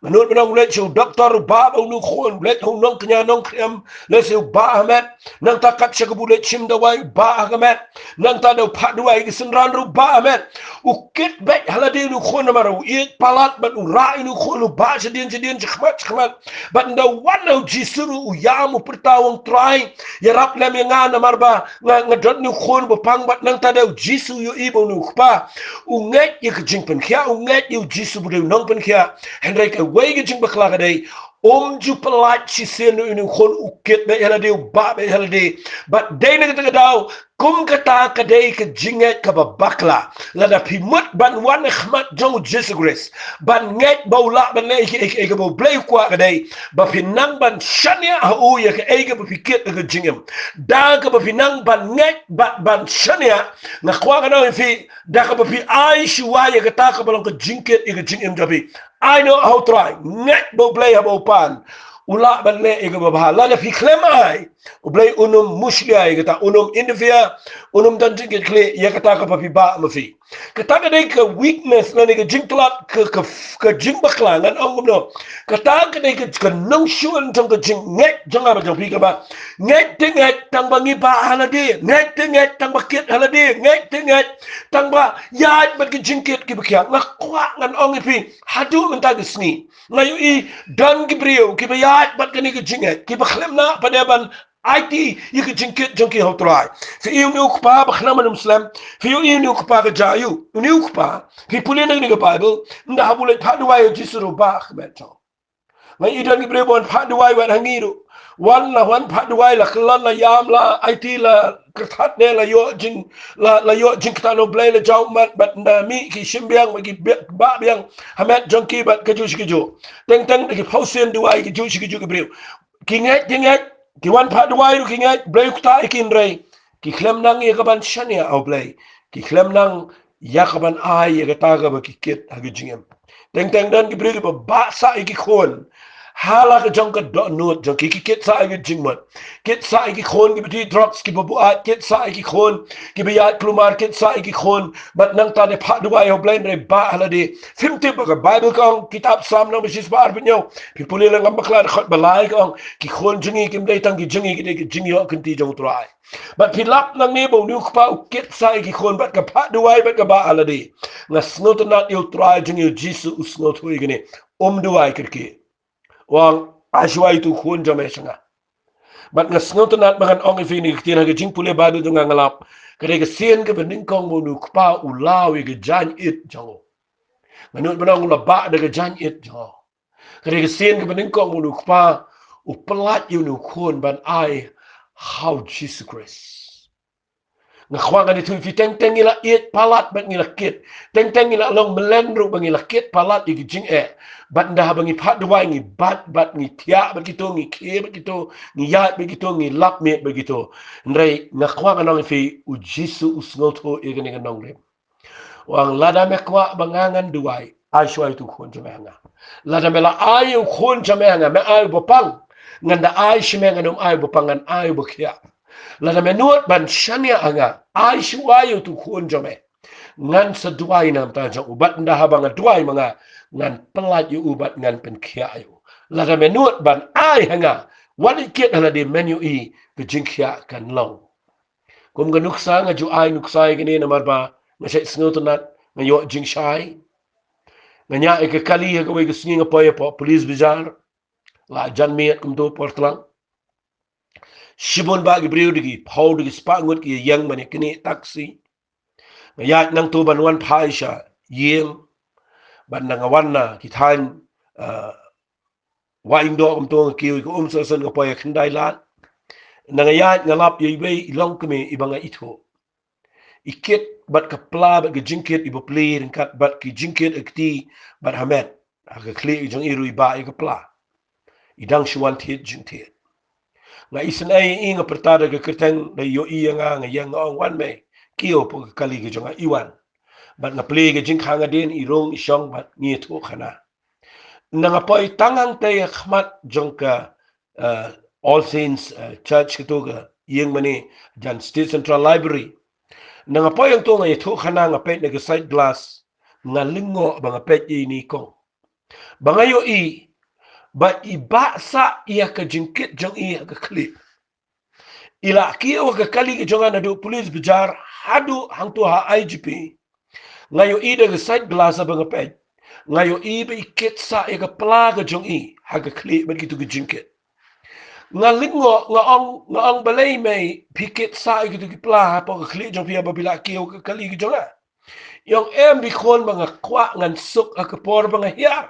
Nga nud ba nang u leit sha u doktor, u bah ba uni u khun, u leit ha u nongkñia nongkñia, leit sha u bah ha met. Nangta kat sha kaba u leit shim dawai, u bah ha ka met. Nangta da u phah dawai ki synran ruh, u bah ha met. U kit beit ha lade uni u khun namar u ïeit palat bad u rah uni u khun, u bah shadien shadien, shakhmat shakhmat. Bad ynda wan ha u Jisu ruh, u ïam, u pyrta, u ong, Trai, ïarap lem ïa nga namar ba nga, nga don uni u khun ba pang. Bad nangta da u Jisu u ïohi ba uni u kpa u ngeit ïa ka jingpynkhiah, u ngeit ïa u Jisu ba dei u nongpynkhiah. Hynrei kawei ka jingbakla ka dei, um ju pyllait shisien ïa uni u khun, u kit beit ha lade, u bah beit ha lade. Bad dei na kata ka daw, kum kata ka dei ka jingngeit kaba bakla. Lada phi mut ban wan ha khmat jong u Jisu Khrist, ban ngeit ba u lah ban leh ïa kaei kaei kaba U Blei u kwah, ka dei ba phi nang ban shaniah ha u ïa kaei kaba phi kit ha ka jingim. Da kaba phi nang ban ngeit bad ban shaniah, nga kwah ngan ong ïa phi, da kaba phi ai shuwa ïa kata kaba long ka jingkit ïa ka jingim jong phi, ai noh ha U Trai, ngeit ba U Blei haba u pan, u lah ban leh ïa kaba bha. Lada phi khlem ai, U Blei un ym mushlia ïa kata, un ym interfere, un ym don jingkitkhlieh ïa kata kaba phi bah ma phi. Kata ka dei ka weakness lane ka jingtlot, ka, ka, ka jingbakla, ngan ong kumno. Kata ka dei ka, ka nongshun jong ka jingngeit jong nga bad jong phi, kaba ngeit te ngeit tang ba ngi bah ha lade, ngeit te ngeit tang ba kit ha lade, ngeit te ngeit tang ba ïaid bad ki jingkit kiba khiah. Nga kwah ngan ong ïa phi, haduh mynta ka sngi, nga ïohi don ki briew kiba ïaid bad kane ka jingngeit, kiba khlem nang pat de ban aiti ïa ka jingkit jong ki ha U Trai. Phi ïohi uni u kpa ba khnang ban ym slem, phi ïohi uni u kpa ka jia aïu. Uni u kpa, phi pule na kane ka Baibl, ynda haba u leit phah duwai, u Jisu ruh u bah ha ka met jong u. Nga ïohi don ki briew ba wan phah duwai wat ha ngi ruh. Wan la wan phah duwai, la kyllon, la ïam, la aiti, la kyrthat ne la ïoh jing, la, la ïoh jingktah na U Blei, la jaw ummat, bad ynda mih ki shim biang bad ki bi-, bah biang ha met jong ki bad kajuh shi kajuh. Teng teng da ki phew sien duwai, kajuh shi kajuh ki briew ki ngeit, ki ngeit, ki wan phah duwai ruh ki ngeit, Blei u ktah ïa ki, hynrei ki khlem nang ïa ka ban shaniah ha U Blei, ki khlem nang ïa ka ban ai ïa kata kaba ki kit ha ka jingim. Teng teng don ki briew kiba bah sah ïa ki khun ha la ka jong ka dohnud jong ki, ki kit sah ïa ka jingmut, kit sah ïa ki khun kiba die drugs, kiba buaid, kit sah ïa ki khun kiba ïaid kulmar, kit sah ïa ki khun. Bad nangta da phah duwai ha U Blei hynrei bah ha lade. Phim tip ba ka Baibl ka ong, kitab Salm nang ba shispah arphew hynñiew, phi pule la ngam bakla, dkhot ba lai ka ong, ki khun jong ngi kim dei tang ki jong ngi, ki dei ki jingïoh kynti jong U Trai. Bad phi lap nangne ba uni u kpa u kit sah ïa ki khun bad ka phah duwai bad ka bah ha lade. Nga sngewtynnat ïa U Trai jong ngi U Jisu u sngewthuh ïa kane. Um duwai kyrkieh. U ong, ai shuwa ïa utu u khun jong me sha nga. Bad nga sngewtynnat ba ngan ong ïa phi, kane ka ktien ha ka jingpule Baibl jong nga nga lap, ka dei ka sien kaba nyngkong ba uni u kpa u law ïa ka jaiñ it jong u. Nga nud ban ong u la bah da ka jaiñ it jong u. Ka dei ka sien kaba nyngkong ba uni u kpa u pyllait ïa uni u khun ban ai ha u Jisu Khrist. Nga kwah ngan ïathuh ïa phi, teng teng ngi la ïeit palat bad ngi la kit. Teng teng ngi la long mlien ruh ba ngi la kit palat ïa ki jingeh. Bad ynda haba ngi phah duwai ngi bat bad ngi thiah bad kito, ngi khie bad kito, ngi ïaid bad kito, ngi lap miet bad kito. Hynrei nga kwah ngan ong ïa phi, U Jisu u sngewthuh ïa kane ka nongrim. U ong, lada me kwah ba nga ngan duwai, ai shuwa ïa utu u khun jong me ha nga. Lada me la ai ïa u khun jong me ha nga, me ai uba pang. Ngan da ai sha me, ngan ym ai uba pang, ngan ai uba khiah. Lada me nud ban shaniah ha nga, ai shuwa ïa utu u khun jong me. Ngan sa duwai na ka bynta jong u, bad ynda haba nga duwai ma nga, ngan pyllait ïa u bad ngan pynkhiah ïa u. Lada me nud ban ai ha nga, wat kit ha lade, men ïohi ka jingkhiah kan long. Kum ka nuksa, nga ju ai nuksa ïa kane namar ba nga shait sngewtynnat, nga ïoh jingshai. Nga ñiah ïa ka kali ha kawei ka sngi, nga poi hapoh Police Bazar. La jan miet kumto por tlang. Shibun bah ki briew, da ki phew da ki spah ngut ki ïeng ban ïa knieh taxi. Nga ïaid nangto ban wan phai sha ïing. Bad ynda nga wan na ki thaiñ, eh, Wahingdoh kumto, nga kiew ïa ka Umsawsen, nga poi ha Khyndailad. Ynda nga ïaid nga lap ïa iwei i longkmie iba nga ithuh. I kit bad ka pla bad ka jingkit iba plie ryngkat bad ki jingkit ha kti bad ha met. Ha ka khlieh jong i ruh i bah ïa ka pla. I dang shu wan thied jingthied. Nga isynei ïa i, nga pyrta da ka kyrteng, da ïohi ïa nga, nga ïeng nga ong, wan mei, kiew hapoh ka kali ka jong nga. I wan. Bad nga plie ka jingkhang hadien, i rung i shong bad ngi ïathuh khana. Ynda nga poi tang hangtei ha khmat jong ka, eh, All Saints, eh, Church, kato ka ïing mane jan State Central Library. Ynda nga poi hangto nga ïathuh khana, nga peit na ka side glass, nga lyngngoh ba nga peit ïa ine i kong. Ba nga ïohi ba i bah sah ïa ka jingkit jong i ha ka khlieh. I la kiew ha ka kali ka jong nga naduh Police Bazar haduh hangto ha I G P. Nga ïohi da ka side glass ba nga peit. Nga ïohi ba i kit sah ïa ka pla ka jong i ha ka khlieh bad kito ki jingkit. Nga lyngngoh, nga ong, nga ong, balei mei phi kit sah ïa kito ki pla hapoh ka khlieh jong phi haba phi la kiew ha ka kali ka jong nga? I ong, em, phi khun, ba nga kwah ngan suk ha ka por ba nga hiar.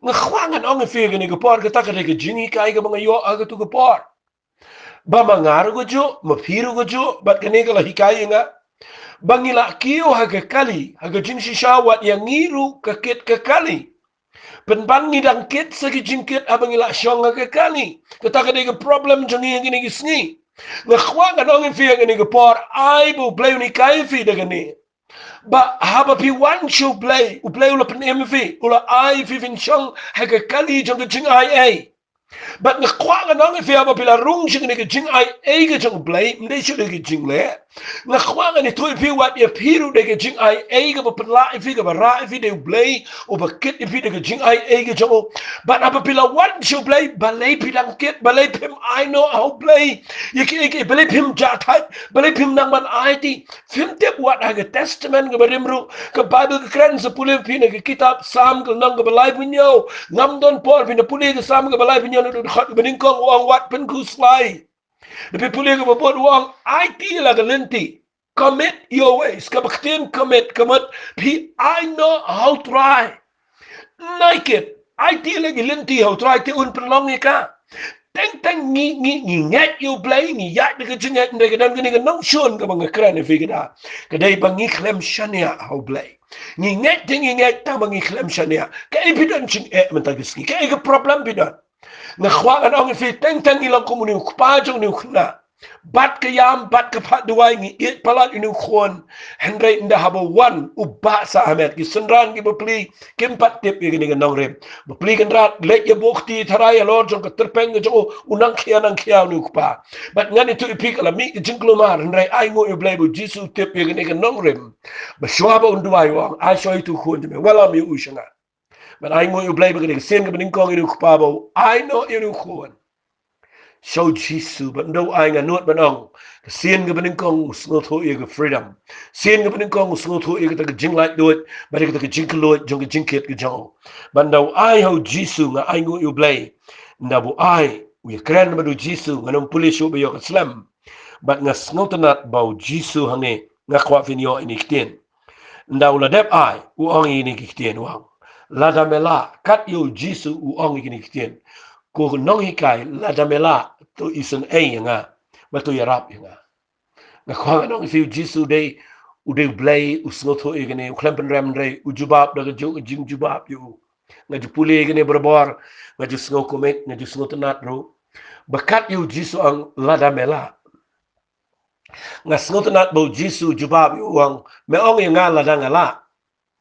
Nga kwah ngan ong ïa phi ha kane ka por, kata ka dei ka jinghikai kaba nga ïoh ha kato ka por. Ba ma nga ruh kajuh, ma phi ruh kajuh, bad kane ka la hikai ïa nga. Ba ngi la kiew ha ka kali, ha ka jingshisha wat ïa ngi ruh ka kit ka kali. Pynban ngi dang kit sa ki jingkit haba ngi la shong ha ka kali. Kata ka dei ka problem jong ngi ha kine ki sngi. Nga kwah ngan ong ïa phi ha kane ka por, ai ba U Blei un hikai ïa phi da kane. Ba haba phi wan sha U Blei, U Blei u la pynim ïa phi, u la ai ïa phi phin shong ha ka kali jong ka jingai ei. Bad nga kwah ngan ong ïa phi haba phi la rung sha kane ka jingai ei ka jong U Blei, ym dei shuh da ka jingleh. Nga kwah ngan ïathuh ïa phi wat ïa phi ruh da ka jingai ei kaba pynlah ïa phi, kaba rah ïa phi da U Blei, uba kit ïa phi da ka jingai ei ka jong u. Bad haba phi la wan sha U Blei, balei phi dang kit, balei phim ai noh ha U Blei ïa kiei kiei, balei phim jah thait, balei phim nang ban aiti? Phim tip wat ha ka Testament kaba rim ruh, ka Baibl ka kren sa, pule phi na ka kitab Salm ka lynnong kaba laiphew hynñiew. Ngam don por, phin da pule ka Salm kaba laiphew hynñiew naduh dkhot kaba nyngkong, u ong wat pynkhuslai. Da phi pule kaba bud, u ong aiti la ka lynti. Commit your ways. Kaba ktien commit, commit, phi ai noh ha U Trai. Nakit, aiti la ki lynti ha U Trai, te un pynlong ïa ka. Teng teng ngi, ngi, ngi ngeit ïa U Blei, ngi ïaid da ka jingngeit, hynrei ka don kane ka nongshun kaba nga kren ïa phi kata. Ka dei ba ngi khlem shaniah ha U Blei. Ngi ngeit te ngi ngeit tang ba ngi khlem shaniah. Kaei phi don jingeh mynta ka sngi? Kaei ka problem phi don? Nga kwah ngan ong ïa phi, teng teng ngi long kum une u kpa jong une u khynnah. Bad ka ïam, bad ka phad duwai ngi ïeit palat ïa une u khun. Hynrei ynda haba u wan, u bah sah ha met. Ki synran kiba pli kim pat tip ïa kane ka nongrim. Ba pli kynrad leit ïa buh kti tharai halor jong ka tyrpeng ka jong u, u nang khia nang khia une u kpa. Bad ngan ïathuh ïa phi, ka la mih ka jingkulmar, hynrei ainguh ïa U Blei ba U Jisu u tip ïa kane ka nongrim. Ba shuwa ba un duwai u ong, ai shuwa ïa utu u khun jong me, wallam ïa u sha nga. Bad ainguh ïa U Blei ba ka dei ka sien kaba nyngkong ïa une u kpa ba u ai noh ïa une u khun sha U Jisu. Bad ynda u ai, nga nud ban ong, ka sien kaba nyngkong u sngewthuh ïa ka freedom. Sien kaba nyngkong u sngewthuh ïa kata ka jinglaitluid bad ïa kata ka jingkylluid jong ka jingkit ka jong u. Bad ynda u ai ha U Jisu, nga ainguh ïa U Blei, ynda ba u ai, u ïakren bad U Jisu, ngan ym pule shuh ba ïoh ka slem. Bad nga sngewtynnat ba U Jisu hangne, nga kwah phin ïoh ïa kine ki ktien. Ynda u la dep ai, u ong ïa kine ki ktien, u ong, lada me lah. Kat ïa U Jisu u ong ïa kine ki ktien, ko nonghikai, lada me lah, to isynei ïa nga, bad to ïarap ïa nga. Nga kwah ngan ong ïa phi, U Jisu u dei, u dei U Blei, u sngewthuh ïa kane, u khlem pynrem, hynrei u jubab da kajuh ka jingjubab ïa u. Nga ju pule ïa kane barabor, nga ju sngew kumne, nga ju sngewtynnat ruh. Ba kat ïa U Jisu u ong, lada me lah. Nga sngewtynnat ba U Jisu u jubab ïa u, u ong, me ong ïa nga lada nga lah?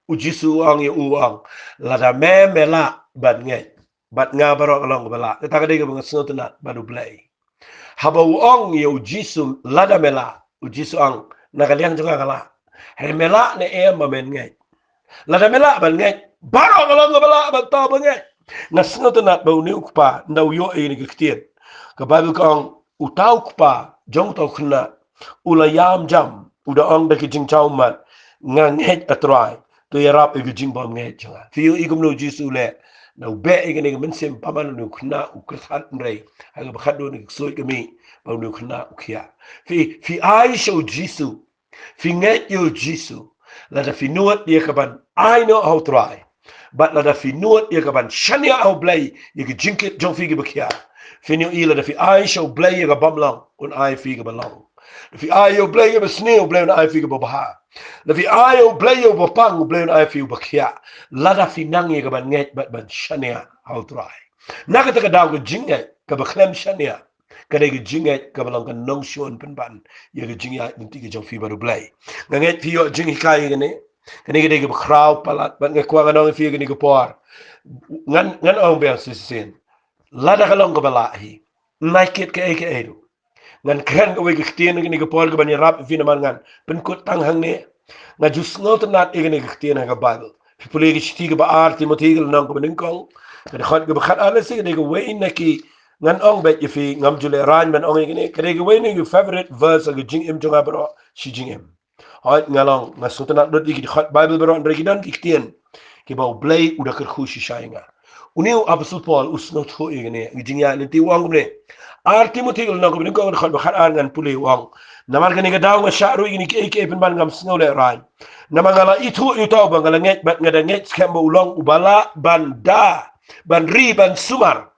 U Jisu u ong ïa u, u ong, lada me, me lah ban ngeit, bad nga baroh nga long kaba lah. Kata ka dei kaba nga sngewtynnat bad U Blei. Haba u ong ïa U Jisu, lada me lah, U Jisu u ong, na ka liang jong nga ka lah. Hynrei me lah ne em ba men ngeit? Lada me lah ban ngeit, baroh nga long kaba lah ban thaw ban ngeit. Nga sngewtynnat ba une u kpa, ynda u ïoh ïa kine ki ktien, ka Baibl ka ong, uta u kpa jong uta u khynnah u la ïam jam, u da ong da ki jingjaw ummat, nga ngeit, A Trai, to ïarap ïa ki jingbymngeit jong nga. Phi ïohi kumno U Jisu u leh? Ynda u beh ïa kane ka mynsiem bymman, une u khynnah u kyrthat, hynrei ha kaba khatduh une ka ksuid ka mih ba une u khynnah u khiah. Phi, phi ai sha U Jisu, phi ngeit ïa U Jisu, lada phi nud ïa ka ban ai noh ha U Trai, bad lada phi nud ïa ka ban shaniah ha U Blei ïa ki jingkit jong phi kiba khiah, phin ïohi lada phi ai sha U Blei ïa ka bym long, un ai phi kaba long. Lada phi ai ïa U Blei ïa kaba sniew, U Blei un ai phi kaba bha. Lada phi ai ïa U Blei ïa uba pang, U Blei un ai phi uba khiah. Lada phi nang ïa ka ban ngeit bad ban shaniah ha U Trai. Na kata ka daw, ka jingngeit kaba khlem shaniah ka dei ka jingngeit kaba long ka nongshun pynban ïa ka jingïaid lynti ka jong phi bad U Blei. Nga ngeit phi ïoh jinghikai ïa kane. Kane ka dei kaba khraw palat, bad nga kwah ngan ong ïa phi ïa kane ka por. Ngan, ngan ong biang shisien. Lada ka long kaba lah hi, ym kit kaei kaei ruh. Ngan kren kawei ka ktien ha kane ka por kaban ïarap ïa phi namar ngan pynkut tang hangne. Nga ju sngewtynnat ïa kane ka ktien ha ka Baibl. Phi pule ki shithi kaba ar Timothi ka lynnong kaba nyngkong, ka dkhot kaba khat ar, lehse ka dei kawei na ki, ngan ong beit ïa phi, ngam ju lehrain ban ong ïa kane, ka dei kawei na ki favorite verse ha ka jingim jong nga baroh shi jingim. Hooid, nga long, nga sngewtynnat lut ïa ki dkhot Bible baroh, hynrei ki don ki ktien kiba U Blei u da kyrkhu shisha ïa nga. Une u Apostol Paul u sngewthuh ïa kane, ïa ka jingïaid lynti, u ong kumne. Ar Timothi ka lynnong kaba nyngkong, ka dkhot ba khat ar, ngan pule, u ong: Namar kane ka daw nga shah ruh ïa kine kiei kiei pynban ngam sngew lehrain. Namar nga la ithuh ïa uta uba nga la ngeit, bad nga da ngeit skhem ba u long uba lah ban da, ban ri, ban sumar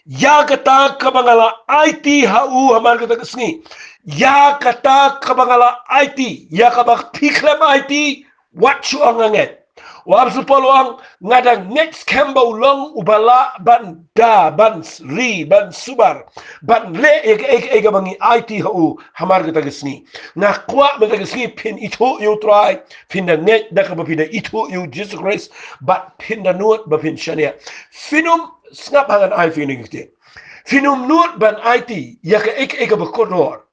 ïa kata kaba nga la aiti ha u hamar kata ka sngi. Ïa kata kaba nga la aiti, ïa kaba phi khlem aiti, wat shu ong nga ngeit. U Apostol Paul u ong, nga da ngeit skhem ba u long uba lah ban da, ban ri, ban sumar, ban leh ïa kaei kaei kaba ngi aiti ha u hamar kata ka sngi. Nga kwah mynta ka sngi phin ithuh ïa U Trai, phin da ngeit da kaba phi da ithuh ïa U Jisu Khrist, bad phin da nud ba phin shaniah. Phin ym, sngap, ha ngan ai phi kine ki ktien. Phin ym nud ban aiti ïa kaei kaei kaba kordor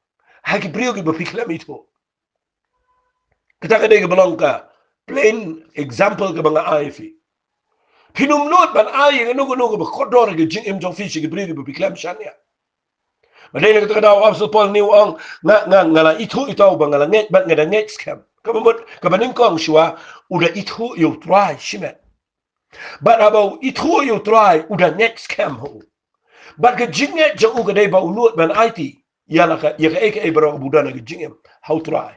ha ki briew kiba phi khlem ithuh. Kata ka dei kaba long ka plain example kaba nga ai ïa phi. Phin ym nud ban ai ïa kano kano kaba kordor ha ka jingim jong phi sha ki briew kiba phi khlem shaniah. Bad dei na kata ka daw u Apostol Paul une u ong, nga, nga, nga la ithuh ïa uta uba nga la ngeit, bad nga da ngeit skhem. Kaba mut, kaba nyngkong shuwa, u da ithuh ïa U Trai shimet. Bad haba u ithuh ïa U Trai, u da ngeit skhem ha u. Bad ka jingngeit jong u ka dei ba u nud ban aiti ïa la ka, ïa kaei kaei baroh kaba u don ha ka jingim ha U Trai.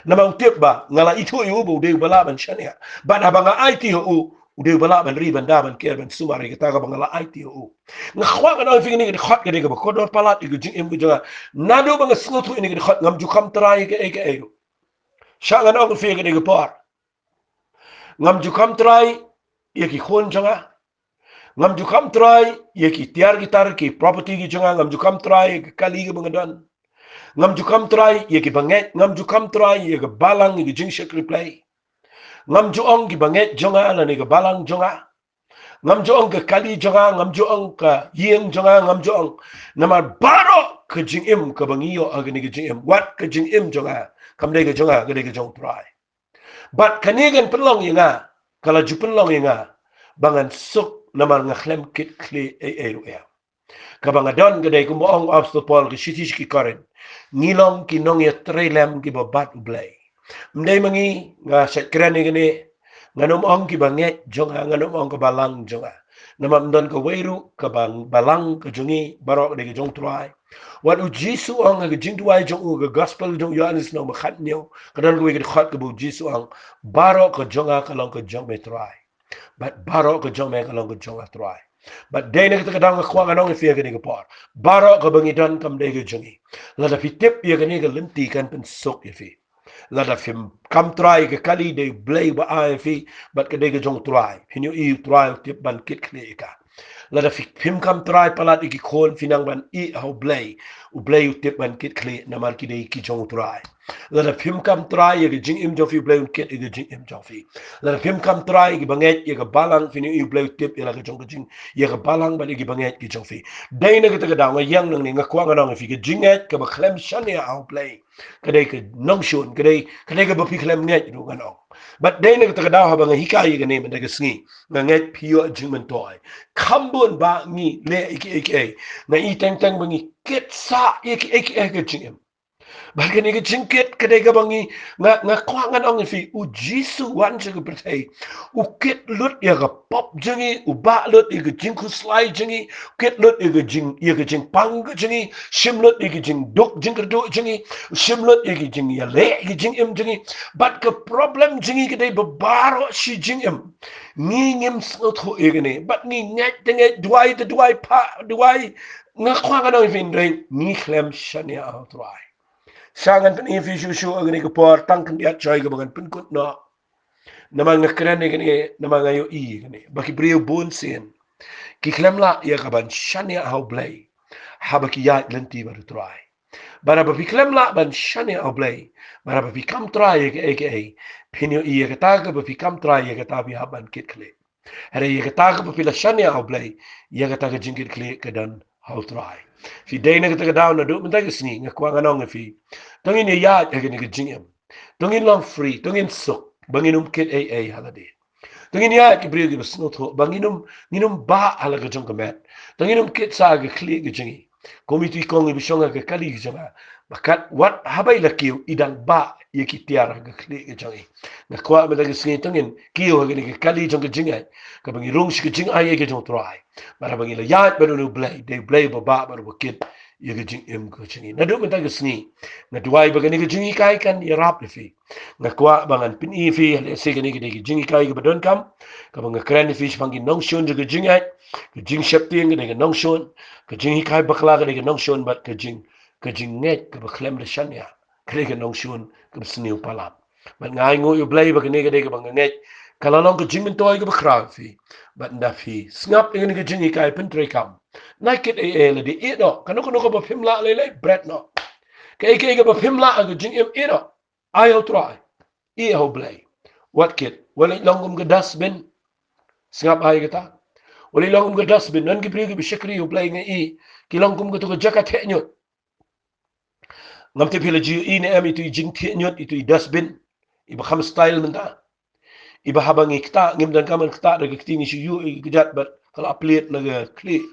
Namar u tip ba nga la ithuh ïa u ba u dei uba lah ban shaniah. Bad haba nga aiti ha u, u dei uba lah ban ri, ban da, ban ker, ban sumar ïa kata kaba nga la aiti ha u. Nga kwah ngan ong ïa phi, kane ka dkhot ka dei kaba kordor palat ïa ka jingim ka jong nga. Naduh ba nga sngewthuh ïa kane ka dkhot, ngam ju kham trai ïa kaei kaei ruh. Shah ngan ong ïa phi, kane ka por ngam ju kham trai ïa ki khun jong nga. Ngam ju kham trai ïa ki tiar ki tar, ki property ki jong nga. Ngam ju kham trai ïa ka kali kaba nga don. Ngam ju kham trai ïa ki bangeit, ngam ju kham trai ïa ka balang, ïa ka jingshakri Blei. Ngam ju ong ki bangeit jong nga lane ka balang jong nga. Ngam ju ong ka kali jong nga, ngam ju ong ka ïing jong nga, ngam ju ong. Namar baroh ka jingim kaba ngi ïoh ha kane ka jingim, wat ka jingim jong nga kam dei ka jong nga, ka dei ka jong U Trai. Bad kane kan pynlong ïa nga, ka la ju pynlong ïa nga ba ngan suk, namar nga khlem kit khlieh ei ei ruh ïa. Kaba nga don ka dei kumba ong u Apostol Paul ha ka shithi sha ki Korinth, ngi long ki nongïatreilang kiba bat U Blei. Ym dei ma ngi, nga shait kren ïa kane, ngan ym ong ki bangeit jong nga, ngan ym ong ka balang jong nga. Namar ym don kawei ruh ka bang, balang ka jong ngi, baroh ka dei ka jong U Trai. Wat u Jisu u ong ha ka jingduwai jong u, ka gospel jong u Ïoannis lynnong ba khathynñiew, ka don kawei ka dkhot kaba u Jisu u ong, baroh ka jong nga ka long ka jong me Trai. Bad baroh ka jong me ka long ka jong nga Trai. Bad dei na kata ka daw nga kwah ngan ong ïa phi ha kane ka por, baroh kaba ngi don kam dei ka jong ngi. Lada phi tip ïa kane ka lynti kan pynsuk ïa phi. Lada phim kham trai ïa ka kali, dei U Blei uba ai ïa phi, bad ka dei ka jong U Trai. Phin ïohi U Trai u tip ban kit khlieh ïa ka. Lada phi, phim kham trai palat ïa ki khun phi, nang ban ïeh ha U Blei, U Blei u tip ban kit khlieh namar ki dei ki jong U Trai. Lada phim kham trai ïa ka jingim jong phi, U Blei un kit ïa ka jingim jong phi. Lada phim kham trai ïa ki bangeit, ïa ka balang, phin ïohi U Blei u tip ïa la ka jong ka jing, ïa ka balang bad ïa ki bangeit ki jong phi. Dei na kata ka daw nga ïeng nangne, nga kwah ngan ong ïa phi, ka jingngeit kaba khlem shaniah ha U Blei ka dei ka nongshun, ka dei, ka dei kaba phi khlem ngeit ruh ngan ong. Bad dei na kata ka daw haba nga hikai ïa kane mynta ka sngi, nga ngeit phi ïoh jingmyntoi. Kham bun ba ngi leh ïa kiei kiei, nga i teng teng ba ngi kit sah ïa kiei kiei ha ka jingim. Bad kane ka jingkit ka dei kaba ngi, nga, nga kwah ngan ong ïa phi, u Jisu wan sha ka pyrthei, u kit lut ïa ka pop jong ngi, u bah lut ïa ka jingkhuslai jong ngi, u kit lut ïa ka jing, ïa ka jingpang ka jong ngi, shim lut ïa ka jingduk jingkyrduh jong ngi, u shim lut ïa ka jingïaleh ïa ka jingim jong ngi. Bad ka problem jong ngi ka dei ba baroh shi jingim ngi ngim sngewthuh ïa kane, bad ngi ngeit te ngeit, duwai te duwai, phah duwai, nga kwah ngan ong ïa phi, hynrei ngi khlem shaniah ha U Trai. Sa ngan pyni ïa phi shuh shuh ha kane ka por, tang khyndiat shoi kaba ngan pynkut noh. Namar nga kren ïa kane, namar nga ïohi ïa kane, ba ki briew bun sien ki khlem lah ïa ka ban shaniah ha U Blei haba ki ïaid lynti bad U Trai. Bad haba phi khlem lah ban shaniah ha U Blei, bad haba phi kham trai ïa kaei kaei, phin ïohi ïa kata kaba phi kham trai, ïa kata phi hap ban kit khlieh. Hynrei ïa kata kaba phi la shaniah ha U Blei, ïa kata ka jingkit khlieh ka don ha U Trai. Phi, dei na kata ka daw naduh mynta ka sngi nga kwah ngan ong ïa phi, to ngin ïaid ha kane ka jingim, to ngin long free, to ngin suk, ba ngin ym kit ei ei ha lade. Te ngin ïaid ki briew kiba sngewthuh ba ngin ym, ngin ym bah ha la ka jong ka met. Te ngin ym kit sa ha ka khlieh ka jong ngi. Kum itu i kong iba shong ha ka kali ka jong nga, ba katwat haba i la kiew i dang bah ïa ki tiar ha ka khlieh ka jong i. Nga kwah mynta ka sngi te ngin kiew ha kane ka kali jong ka jingngeit, kaba ngi rung sha ka jingai ka jong U Trai. Bad haba ngi la ïaid bad U Blei, dei U Blei uba bah bad uba kit ïa ka jingim ka jong ngi. Naduh mynta ka sngi, nga duwai ba kane ka jinghikai kan ïarap ïa phi. Nga kwah ba ngan pyni ïa phi, lehse kane ka dei ka jinghikai kaba donkam, kaba nga kren ïa phi shaphang ki nongshun jong ka jingngeit. Ka jingsheptieng ka dei ka nongshun, ka jinghikai bakla ka dei ka nongshun, bad ka jing, ka jingngeit kaba khlem da shaniah ka dei ka nongshun kaba sniew palat. Bad nga ainguh ïa U Blei ba kane ka dei kaba nga ngeit ka la long ka jingmyntoi kaba khraw ïa phi. Bad ynda phi sngap ïa kane ka jinghikai pyntreikam, nai kit ei ei lade, ïeh noh. Kano kano kaba phim lah lei lei, bret noh. Kaei kaei kaba phim lah ha ka jingim, ïeh noh. Ai ha U Trai, ïeh ha U Blei. Wat kit, wat leit long kum ka dustbin. Sngap ai kata. Wat leit long kum ka dustbin. Don ki briew kiba shakri ïa U Blei, nga i ki long kum kato ka jaka theh ñiut. Ngam tip phi la ju ïohi ne em itu i jingtheh ñiut, itu i dustbin iba kham style mynta, iba haba ngi ktah, ngim donkam ban ktah da ka kti, ngi shu ïuh ïa ki kjat bad ka la plied na ka khlieh.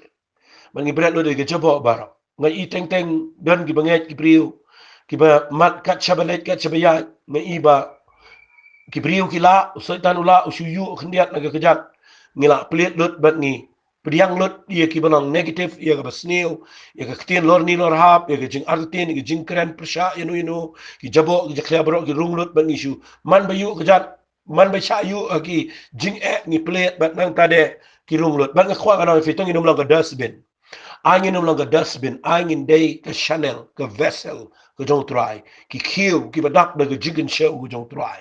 Bad ngi bret lut ïa ka jaboh baroh. Nga i teng teng don kiba ngeit, ki briew kiba mad kat shaba leit kat shaba ïaid. Nga i ba ki briew ki lah, u Soitan u lah, u shu ïuh khyndiat na ka kjat. Ngi la plied lut bad ngi pdiang lut ïa kiba long negative, ïa kaba sniew, ïa ka ktien lorni lorhap, ïa ka jingartatien, ïa ka jingkren pyrshah ïano ïano, ki jaboh, ki jakhlia baroh ki rung lut bad ngi shu, man ba ïuh kjat, man ba shah ïuh ha ki jingeh ngi plied bad nangta de ki rung lut. Bad nga kwah ban ong ïa phi, to ngin ym long ka dustbin. Ai ngin ym long ka dustbin, ai ngin dei ka channel, ka vessel ka jong U Trai, ki khiew kiba dap da ka jingkynshew ka jong U Trai.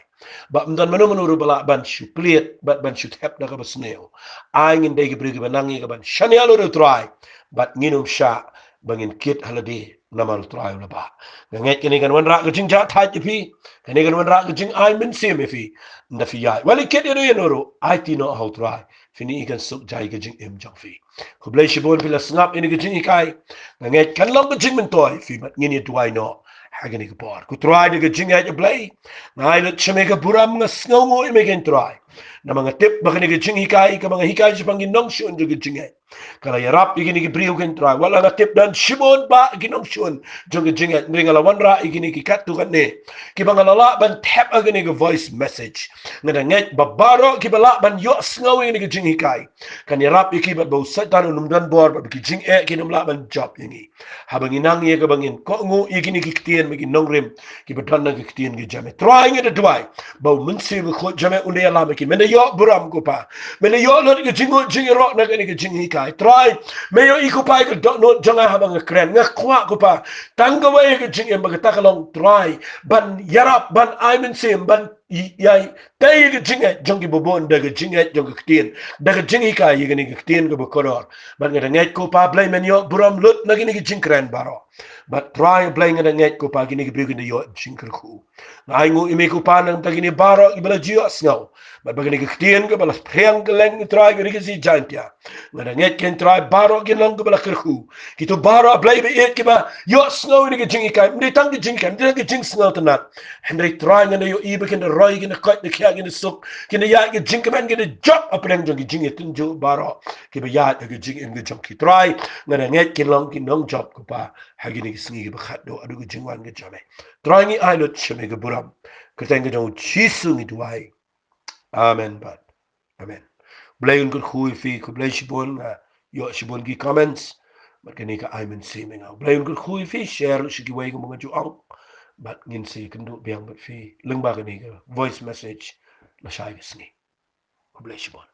Ba ym don mano mano ruh ba lah ban shu plied bad ban shu thep da kaba sniew. Ai ngin dei ki briew kiba nang ïa kaban shaniah lut ïa U Trai, bad ngin ym shah ba ngin kit ha lade namar U Trai u la bah. Nga ngeit kane kan wanrah ka jingjahthait ïa phi, kane kan wanrah ka jingai mynsiem ïa phi. Ynda phi ïaid, wat leit kit ïano ïano ruh, aiti noh ha U Trai, phin ïohi kan suk jai ka jingim jong phi. Khublei shibun phi la sngap ïa kane ka jinghikai. Nga ngeit kan long ka jingmyntoi ïa phi bad ngin ïa duwai noh ha kane ka por. Ko Trai, da ka jingngeit, A Blei, nga ai lut sha me ka burom, nga sngewnguh ïa me, ko Trai. Namar nga tip ba kane ka jinghikai kaba nga hikai shaphang ki nongshun jong ka jingngeit ka la ïarap ïa kine ki briew, ko Trai. Wat la nga tip don shibun bah ki nongshun jong ka jingngeit, hynrei nga la wanrah ïa kine ki katto katne kiba nga la lah ban thep ha kane ka voice message. Nga da ngeit ba baroh kiba lah ban ïohsngew ïa kane ka jinghikai, kan ïarap ïa ki bad ba u Soitan un ym don bor, bad ba ki jingeh kin ym lah ban jop ïa ngi. Haba ngi nang ïa kaba ngin kohnguh ïa kine ki ktien bad ki nongrim kiba don na ka ktien ka jong me, Trai, nga da duwai ba U Mynsiem Bakhuid jong me un da ïalam ïa ki. Men da ïoh burom, ko Pa. Men da ïoh lut ka jingngeit jingïaroh na kane ka jinghikai. Trai, me ïohi, ko Pa, ïa ka dohnud jong nga haba nga kren. Nga kwah, ko Pa, tang kawei ka jingim ba kata ka long, Trai, ban ïarap, ban ai mynsiem, ban ï-, ïai tei ïa ka jingngeit jong kiba bun da ka jingngeit jong ka ktien, da ka jinghikai ïa kane ka ktien kaba kordor. Bad nga da ngeit, ko Pa Blei, men ïoh burom lut na kine ki jingkren baroh. Bad Trai Blei, nga da ngeit, ko Pa, kine ki briew kin da ïoh jingkyrkhu. Nga ainguh ïa me, ko Pa, na ka bynta kine baroh kiba la ju ïohsngew, bad ba kane ka ktien kaba la phriang kylleng, Trai, ka ri Khasi Jaiñtia, nga da ngeit, ko Trai, baroh kin long kiba la kyrkhu. Kito baroh, Blei ba ïeit, kiba ïohsngew ïa kane ka jinghikai, ym dei tang ka jinghikai, ym dei tang ka jingsngewtynnat, hynrei, Trai, ngan da ïohi ba kin da roi, kin da koit, da khiah, kin da suk, kin da ïaid ka jingkmen, kin da jop hapdeng jong ki jingïatynjuh baroh kiba ïaid ha ka jingim ka jong ki. Trai, nga da ngeit kin long ki nongjop, ko Pa, ha kine ki sngi kiba khatduh haduh ka jingwan ka jong me. Trai, ngi ai lut sha me ka burom. Kyrteng ka jong U Jisu ngi duwai. Amen bad amen. Blei un kyrkhu ïa phi, khublei shibun, nga ïoh shibun ki comments. Bad kane ka ai mynsiem ïa nga. Blei un kyrkhu ïa phi, share ruh sha kiwei kumba nga ju ong. Bad ngin sa ïakynduh biang bad phi lyngba kane ka voice message lashai ka sngi. Khublei shibun.